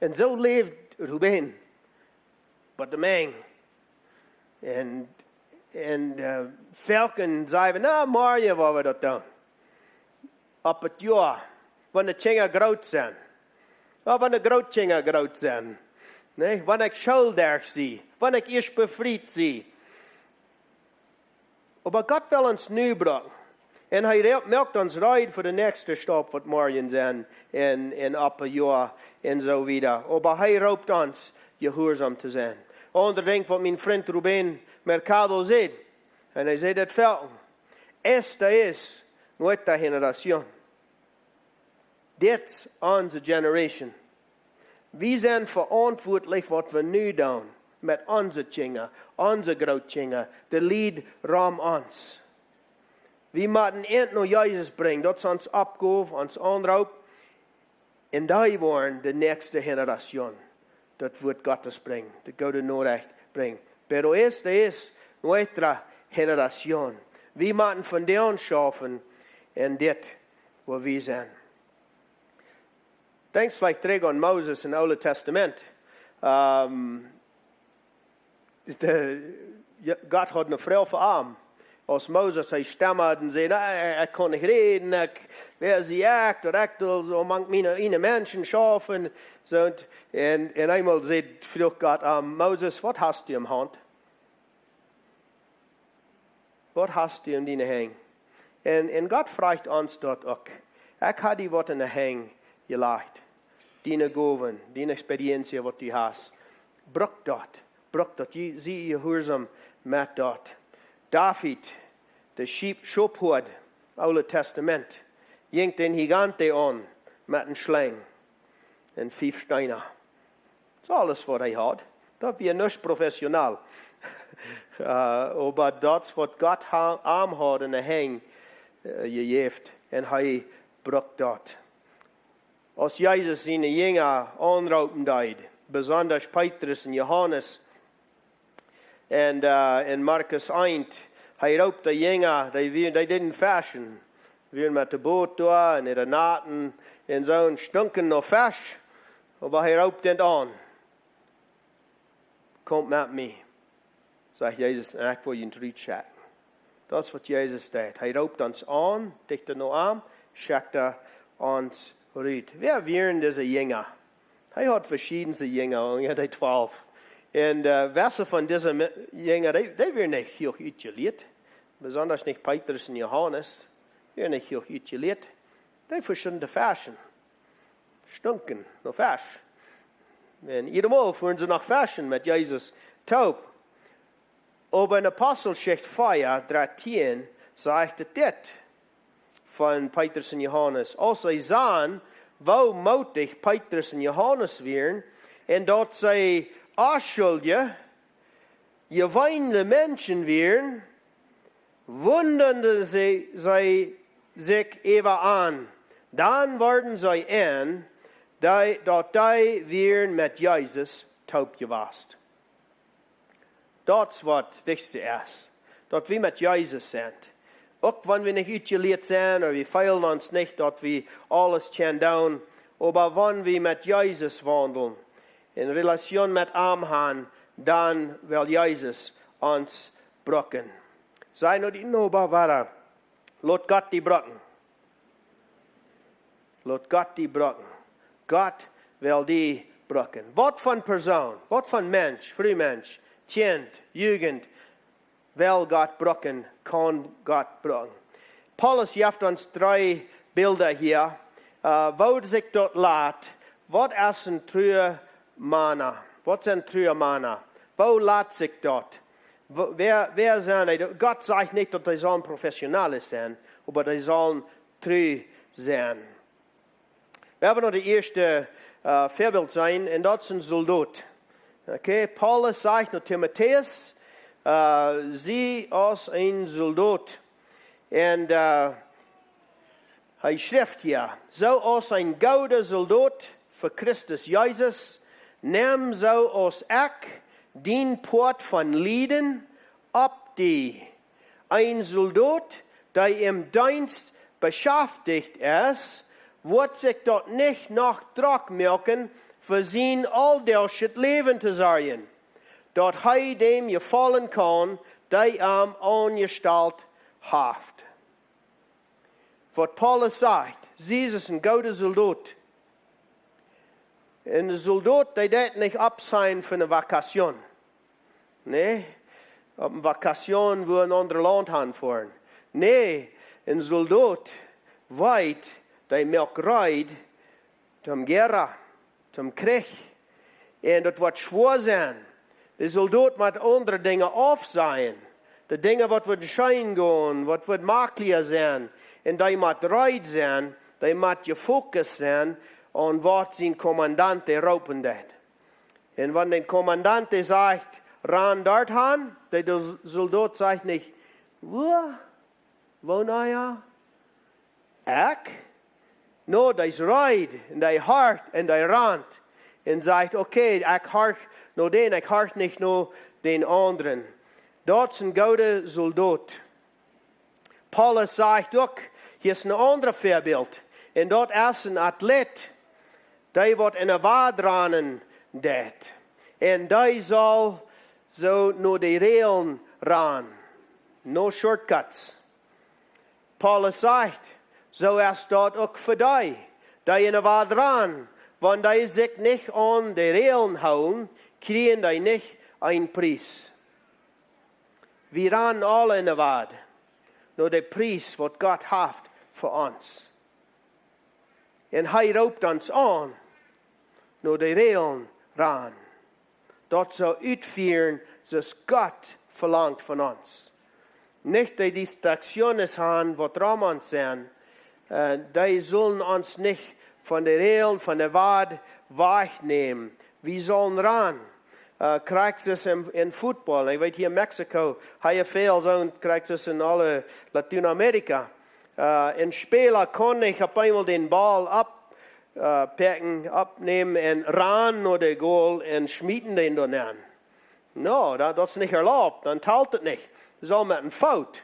Un soo läwd Rubén. Bot de Menj. Un, un, äh, foaken saj wie: "Na, morjen woa wie daut doonen. Opp daut Joa, wan de Kjinja groot sent. Ooda wan de Grootkjinja groot sent. Nä, wan ekj School derch sie, wan ekj ieescht befriet sie." Oba Gott well ons nu brucken. Un hee roo-, moakt ons reed fa de näakjste Staup, waut morjen sent, un, un opp een Joa, un soo wieda. Oba hee roopt ons, jehuarsom to sennen. Aundret Dinkj, waut mien Frint Rubén Mercado säd, un hee säd daut foaken: "Esta es nuestra generación." Dit es onse generation. Wie sent veauntwuatlich, waut wie nu doonen met onse Kjinja, onse Grootkjinja, de Lied rom ons. Wie motten an no Jesus brinjen. Daut es onse Oppgow, ons Aunroop. Un dee woaren de näakjste generación daut Wuat Gottes brinjen, de goode Norecht brinjen. Pero esta es nuestra generación. Wie motten vondoag schaufen en dit, wua wie sent. Denkjst veleicht trigj aun Moses em Oole Tastament. Ähm, de, jo, Gott haud eene Froag fa am. Aus Moses, hee stemmat un säd: "Nä, ekj kaun nich räden, ekj, wäa sie ekj, daut ekj doa soo mank miene, miene Menschen schaufen." Soo, un, un, un eemol säd, fruach Gott am: "Moses, waut hast du em Haunt? Waut hast du en diene Henj?" Un, un Gott fruacht ons daut uk. Ekj ha die waut en de Henj jelajcht. Diene Gowen, diene Experientie, waut du hast. Bruck daut. Bruck daut. Je-, sie jehuarsom met daut. David, de Schiep-, Schophoad, Oole Testament, jinkj dän Gigant aun met een Schlenj un fief Steena. Daut es aules, waut hee haud. Daut wia nuscht professionell. Äh, oba daut, waut Gott ha-, am haud en de Henj, äh, jejäft. Un hee bruck daut. Aus Jesus siene Jinja aunroopen deed, besonda Petrus un Johanes, un, äh, en Markus eent, hee roopt de Jinja, dee wie-, dee deeden feschen, wieren met de Boot doa un äten Naten un soo un stunken no Fesch, oba hee roopt an: "Komt met mie", sajcht Jesus, "un ekj woa junt rutschekjen." Daut es, waut Jesus deed. Hee roopt ons aun, dichta no am, schekjt hee ons rut. Wäa wieren dise Jinja? Hee haud veschiedne Jinja, unja dee twalf. Un, äh, wese von dise Me-, Jinja, dee, dee wieren nich hooch utjelieet. Besonda nich Petrus un Johanes. Wieren nich hooch utjelieet. Dee vestunden to feschen. Stunken no Fesch. Un jiedet Mol fuaren see no Feschen met Jesus toop. Oba en Aposteljeschicht vea, dartieen sajcht et dit von Petrus un Johanes: "Aus see sagen, woo mootich Petrus un Johanes wieren, un daut see onschuldje, jeweene Menschen wieren, wundaden see, see sikj äwa an. Dan worden see en, dee, daut dee wieren met Jesus toop jewast." Daut es, waut wichtichste es, daut wie met Jesus sent. Uk wan wie nich utjelieet sent, ooda wie feelen ons nich, daut wie aules kjennen doonen, oba wan wie met Jesus waundlen, en Relation met am han, dan well Jesus ons brucken. Saj no dien Noba wada: "Lot Gott die brucken." Lot Gott die brucken. Gott well die brucken. Waut fa Persoon, waut fa Mensch, Fru, Mensch, Kjint, Jugend, well Gott brucken, kaun Gott brucken. Paulus jeft ons dree Bilda hia. Äh, woo sikj daut lat, waut es een trua Mana? Waut sent trua Mana? Woo lat sikj daut? Wo-, wäa, wäa sent dee? Gott sajcht nich, daut dee sellen professionell sennen, oba dee sellen tru sennen. Wie haben noch daut ieeschte, äh, Väabilt seenen, un daut es een Soldot. Okay, Paulus sajcht no Timotäus, äh, sie aus een Soldot. Un, äh, hee schrift hia: "Soo aus een gooda Soldot fa Christus Jesus, nem soo aus ekj dien Poat von Lieden opp die." Een Soldot, dee em Deenst beschaftich es, woat sikj daut nich noch drock moaken, fa sien auldachschet Läwen to sorjen, daut hee däm jefaulen kaun, dee am aunjestalt haft. Waut Paulus sajcht, Jesus, een gooda Soldot. Een Soldot, dee deit nich oppseenen fa eene Vakatioon. Nä, opp eene Vakatioon, wua een aundret Launt han foaren. Nä, een Soldot weet, dee moakt reed, toom Goa, toom Kjrich. Un daut woat schwoa sennen. De Soldot mott aundre Dinja aufsajen. De Dinja, waut woat scheen gonen, waut woat maklicha sennen. Un dee mott reed sennen, dee mott jefokust sennen, aun waut sien Kommandant dän roopen deit. Un wan de Kommandant dän sajcht: "Ran doa han", dee, de Soldot sajcht nich: "Wua? Wua, na jo? Ekj?" Nä, dee es reed, un dee horcht, un dee rant. Un sajcht: "Okay, ekj horch no dän, ekj horch nich no dän aundren." Daut es een gooda Soldot. Paulus sajcht uk, hia es een aundret Väabilt. Un daut es een Athlet, dee waut en de Wad rannen deit. Un dee saul soo no de Räajlen rannen. No shortcuts. Paulus sajcht, soo es daut uk fa dee, dee enne Wad rannen, wan dee sikj nich aun de Räajlen hoolen, kjrieen dee nich een Pries. Wie rannen aule enne Wad, no de Pries waut Gott haft fa ons. Un hee roopt ons aun, no de Räajlen rannen. Daut soo utfieren, soo aus Gott velangt von ons. Nich de distracciones han, waut rom ons sent. Äh, dee sullen ons nich von de Räajlen, von de Wad wajchnämen. Wie sullen rannen. Äh, krakjt soo aus en, en Football. Ekj weet, hia en Mexiko, hab jie väl soone, krakjt soo aus en aule Latienamerika. Äh, en Späla kaun nich opp eemol dän Ball opp, äh, pekjen, oppnämen un rannen no de Goal un schmieten dän doa nenn. No, daut, daut es nich erlaubt, dan talt et nich. Soo met een Foot.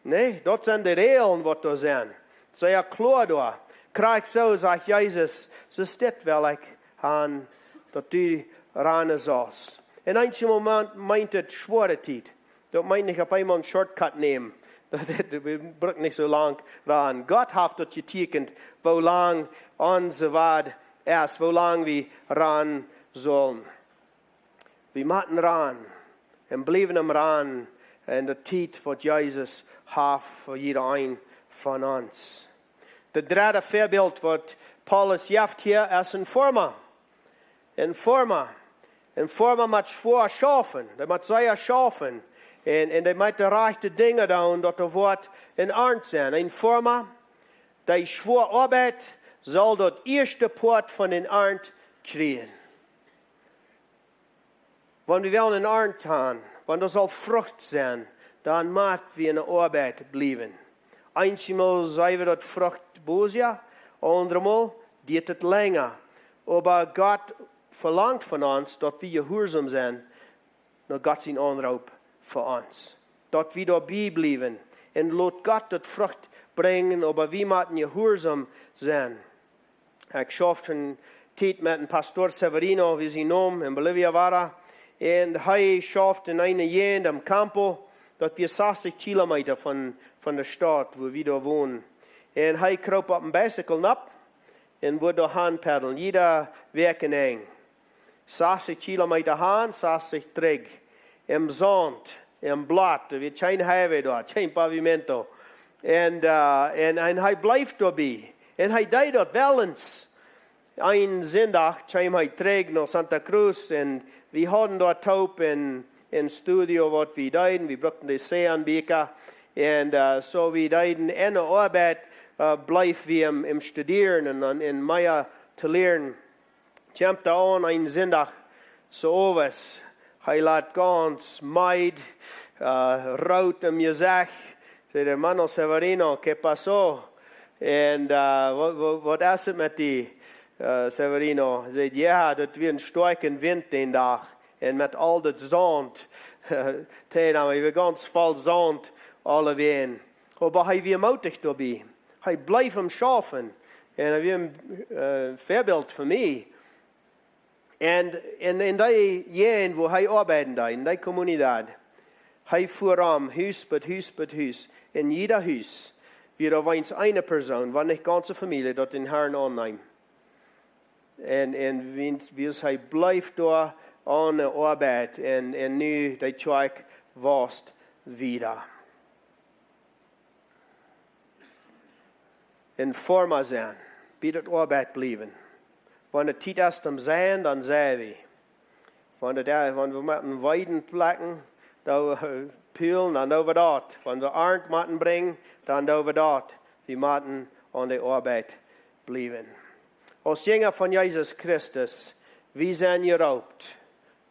Nä, daut sent de Räajlen waut doa sent. Sea kloa doa. Krakjt soo sajcht Jesus, soo es dit, well ekj han, daut du rannen saust. En eenje Moment meent et schwoare Tiet. Daut meent nich opp eemol een shortcut nämen. Daut, daut, wie brucken nich soo lang rannen. Gott haft daut jetieekjent, woo lang onse Wad es, woo lang wie rannen sullen. Wie motten rannen un bliewen aum rannen en de Tiet waut Jesus haft fa jieda een von ons. De dredde Väabilt waut Paulus jeft hia es en Forma. En Forma. En Forma mott schwoa schaufen. Dee mott sea schaufen. Un, un dee mott de rajchte Dinja doonen, daut doa woat een Arnt sennen. En Forma, dee schwoa oabeit, saul daut ieeschte Poat von dän Arnt kjrieen. Wan wie wellen een Arnt han, wan doa saul Frucht sennen, dan mott wie enne Oabeit bliewen. Eenjemol sent wie daut Frucht bosja, aundremol diet et lenja. Oba Gott velangt von ons, daut wie jehuarsom sent no Gott sien Aunroop fa ons. Daut wie doabie bliewen un lot Gott daut Frucht brinjen, oba wie motten jehuarsom sennen. Ekj schauft eene Tiet met een Pastor Severino, wie sien Nomen, en Bolivia wia. Un hee schauft en eene Jäajent aum Campo, daut wia sastich Kilometa von, von de Staut, wua wie doa wonen. Un hee kroop opp een Bicycle nopp un wudd doa han peddeln, jieda Wäakjenenj. Sastich Kilometa han, sastich trigj. Em Saunt, em Blatt, doa wia kjeen Highway doa, kjeen Pavimento. Un, äh, un, un hee bleef doabie. Un hee deed daut wel eenjemol. Een Sindach kjeem hee trigj no Santa Cruz un wie hauden doa toop en, en Studio waut wie deeden. Wie bruckten de Seanbieekja. Un, äh, soo wie deeden enne Oabeit, äh, bleef wie em, em studieren un dan en mea to lieren. Kjemt doa aun een Sindach, soo owes. Hee lat gaunz meed, äh, root em Jesecht. Säd: "Hermano Severino, ¿qué pasó?" Un, äh, "Waut, waut, waut es et met die, äh, Severino?" Säd: "Jo, daut wia een stoakja Wint dän Dach. Un met aul daut Saunt." Tee, dan wia gaunz voll Saunt, aule Wäaj. Oba hee wia mootich doabie. Hee bleef aum schaufen. Un hee wia een, äh, Väabilt fa mie. Un en, en dee Jäajent, wua hee oabeiden deed, en dee Comunidad, hee fua rom, Hus bie Hus bie Hus. En jieda Hus wia doa weens eene Persoon, wan nich gaunze Famielje, daut dän Herrn aunneem. Un, un wiels, wiels hee bleef doa aune Oabeit un, un nu de Kjoakj waust wieda. En Forma sennen, bie daut Oabeit bliewen. Wan de Tiet es toom seien, dan sent wie. Wan de, wan wie motten Weiden plekjen, dan, äh, pullen, dan doo wie daut. Wan wie Arnt motten brinjen, dan doo wie daut. Wie motten aun de Oabeit bliewen. Aus Jinja von Jesus Christus, wie sent jeroopt,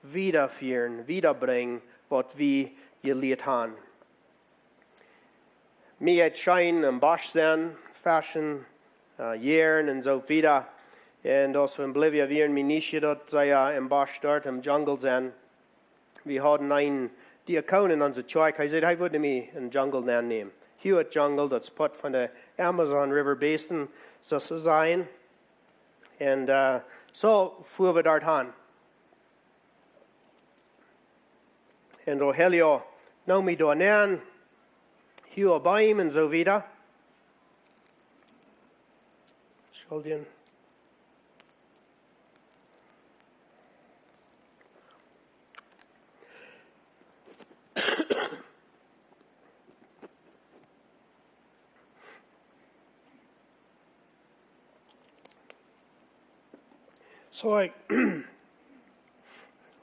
wiedafieren, wiedabrinjen, waut wie jelieet haben. Mie jeit et scheen, em Bosch sennen, feschen, äh, jäajen un soo wieda. Un aus wie en Bolivia wieren, mie nich jedocht, daut see, äh, em Bosch doa, em Jungle sennen. Wie hauden eenen Diakon en onse Kjoakj, hee säd, hee wudd mie en Jungle nennämen. Huge Jungle, daut es Poat von de Amazon River Basin, soo to sajen. Un, äh, soo fua wie doa han. Un Rogelio neem mie doa nenn. Hia bie am un soo wieda. Schuldigen. Sorry.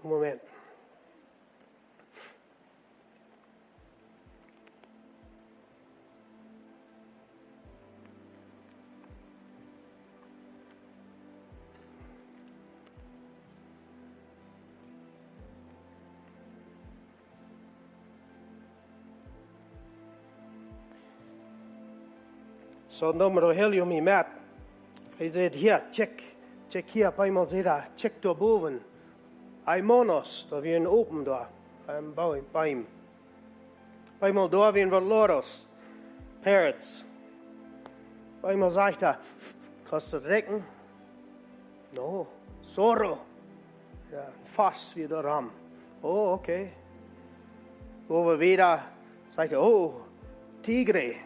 Moment. Soo neem Rogelio mie met. Hee säd: "Hia, check, check hia." Opp eemol säd hee: "Check doa bowen. Hay monos, doa wia een Open doa. Een Boom, Boom." Opp eemol doa wia waut loros, parrots. Opp eemol sajcht hee: "Kaust du daut rikjen?" "No, zorro." Jo, een Fos wia doa rom. "Oh, okay." Woo wie wieda, sajcht hee: "Oh, tigre."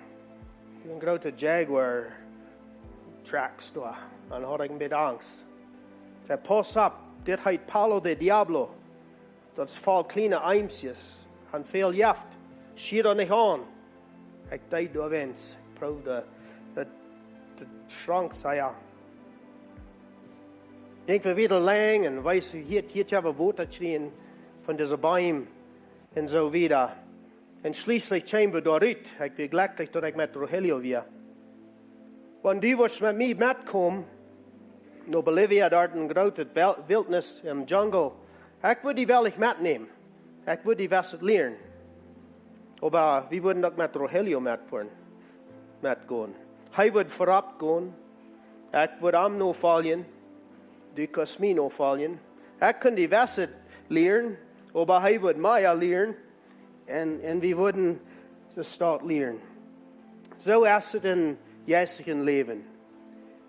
Een groote jaguar tracks doa. Dan haud ekj een bät Angst. Hee: "Pauss opp, dit heet Palo de Diablo. Daut es voll kjliene Eemskjes. Haft väl Jeft. Schia daut nich aun." Ekj deed doawäajen, proowd daut, daut schrank, säd hee. Jinkj wie wieda lang un wees, hia, hia haben wie Wota jekjräajen von dise Boom un soo wieda. Un schlieslich kjeemen wie doa rut. Ekj wia jlekjlich daut ekj met Rogelio wia. "Wan du wurscht met mie metkomen no Bolivia, doa en groote Wel-, Wiltnis em Jungle, ekj wudd die wellich metnämen. Ekj wudd die waut lieren." Oba wie wudden uk met Rogelio metfoaren, metgonen. Hee wudd verut gonen. Ekj wudd am nofoljen. Du kaust mie nofoljen. Ekj kunn die waut lieren, oba hee wudd mie lieren. Un, un wie wudden de Staut lieren. Soo es et em jeistlichen Läwen.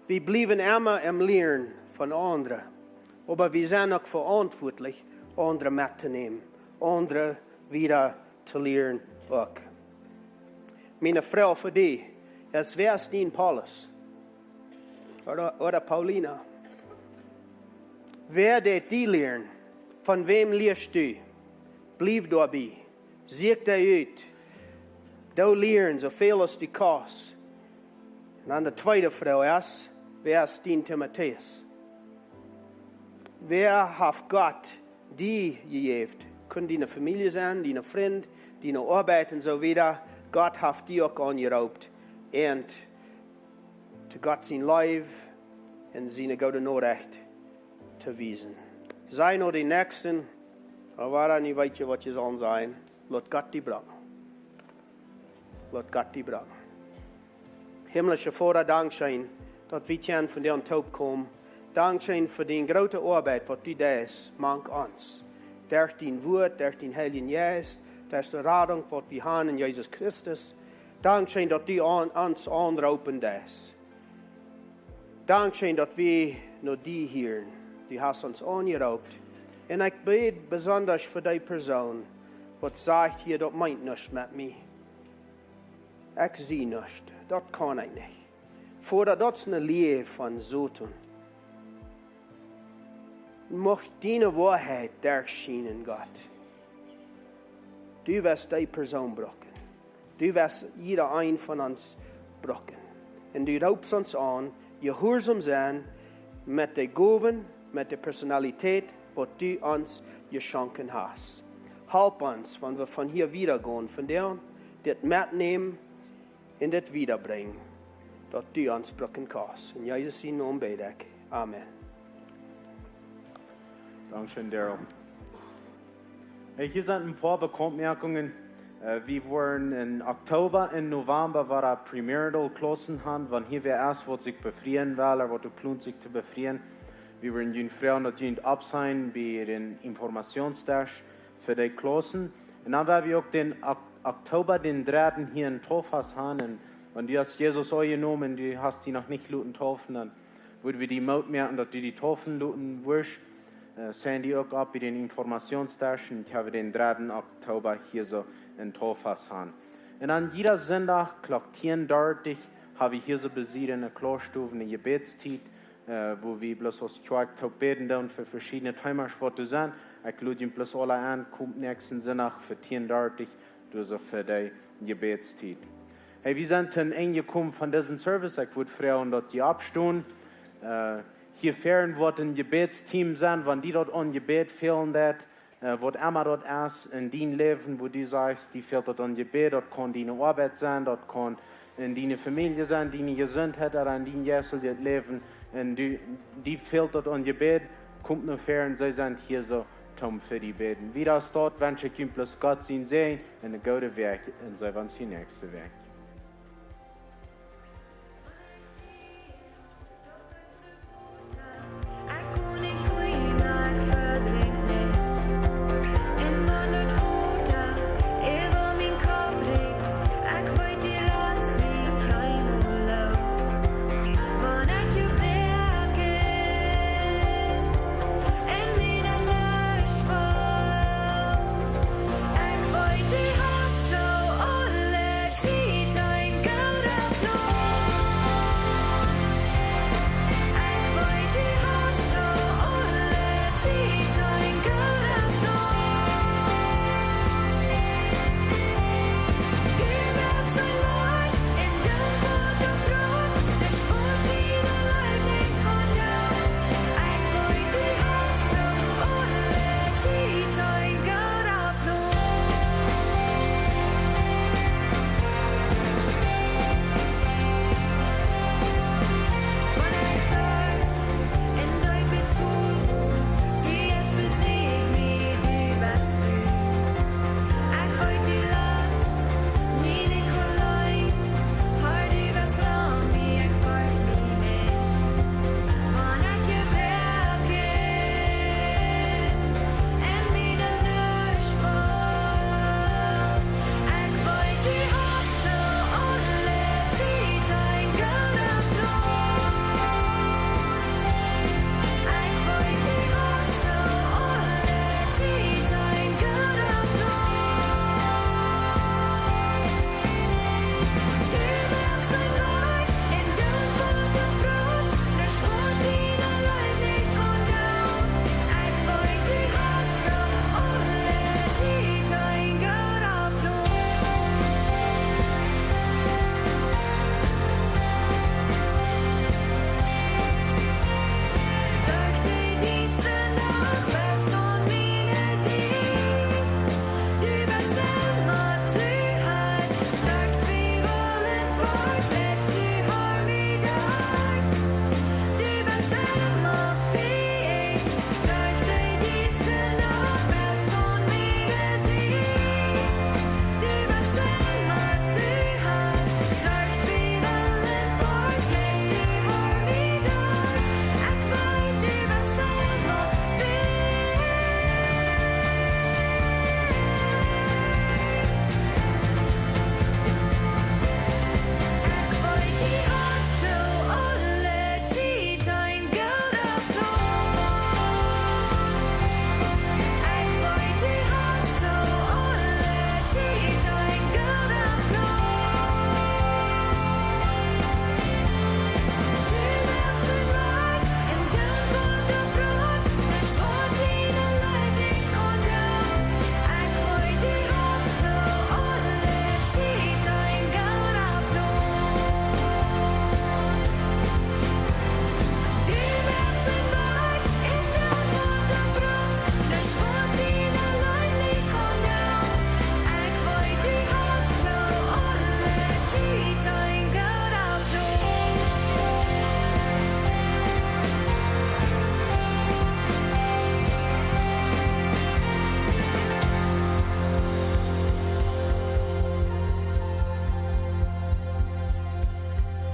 Wie bliewen emma aum Lieren von aundre. Oba wie sent uk veauntwuatlich, aundre mettonämen, aundre wieda to lieren uk. Miene Froag fa die es: Wäa es dien Paulus? Ooda, ooda Paulina? Wäa deit die lieren? Von wäm lieescht du? Bliew doabie. Sieekj dee ut. Doo lieren soo väl aus du kaust. Un dan de tweede Froag es: Wäa es dien Timotäus? Wäa haft Gott die jejäft? Kunn diene Famielje sennen, diene Frind, diene Oabeit un soo wieda. Gott haft die uk aunjeroopt, an to Gott sien Leew un siene goode Norecht to wiesen. Saj no dän Näakjsten, ooda wan du nich weetst, waut du saust sajen, lot Gott die brucken. Lot Gott die brucken. Himmlischa Voda, dankscheen, daut wie kjennen vondoag toopkomen. Dankscheen fa dee groote Oabeit, waut du deist mank ons. Derch dien Wuat, derch dän Heiljen Jeist, derch de Radunk, waut wie haben en Jesus Christus. Dankscheen, daut du aun, ons aunroopen deist. Dankscheen, daut wie no die hieren. Du hast ons aunjeroopt. Un ekj bäd besonda fa dee Persoon, waut sajcht hia: "Daut meent nuscht met mie. Ekj sie nuscht. Daut kaun ekj nich." Voda, daut es eene Lia von Soton. Mucht diene Woarheit derchschienen, Gott. Du woascht dee Persoon brucken. Du woascht jieda een von ons brucken. Un du roopst ons aun, jehuarsom sennen met de Gowen, met de Personalität, waut du ons jeschonken hast. Help ons, wan wie von hia wieda gonen, von dit metnämen un dit wiedabrinjen, daut du ons brucken kaust. En Jesus sien Nomen bäd ekj. Amen. Dankscheen, Daryl. Hey, hia sent een poa Bekauntmoakjungen. Äh, wie woaren en Oktoba un Novemba woaren premarital Klaussen haben, wan hia wäa es, waut sikj befrieen well, ooda waut plont sikj to befrieen. Wie woaren junt froagen, daut junt oppsajcht bie dän Informationsdesk fa dee Klaussen. Un dan woa wie uk dän Ok-, Oktoba dän dredden hia en Tauffast haben. Un wan du hast Jesus aunjenomen, du hast die noch nich loten taufen, dan wudd wie die Moot moaken, daut du die taufen loten wurscht. Äh, sent die uk opp bie dän Informationsdesk, un ekj hab dän dredden Oktoba hia soo en Tauffast haben. Un dan jieda Sindach Klock tieen dartich hab wie hia soo bie sied enne Kloastow eene Jebädstiet, äh, wua wie bloos aus Kjoakj toop bäden doonen fa veschiedne Teemasch waut doa sent. Ekj lod junt bloos aule en, komt näakjsten Sindach fa tieen dartich, doa soo fa dee Jebädstiet. Hey, wie sent aum Enj jekomen von disen Service. Ekj wudd froagen daut jie oppstonen. Äh, hia väaren woat een Jebädsteam sennen, wan die daut aun Jebäd fälen deit, äh, waut emma daut es en dien Läwen, wua du sajchst, die fält daut aun Jebäd, daut kaun diene Oabeit sennen, daut kaun en diene Famielje sennen, diene Jesuntheit ooda en dien jeisteljet Läwen. Un du, die fält daut aun Jebäd, komt no väaren, see sent hia soo toom fa die bäden. Wieda aus daut wensch ekj junt bloos Gott sien Säajen un eene goode Wäakj un see wans jie näakjste Wäakj.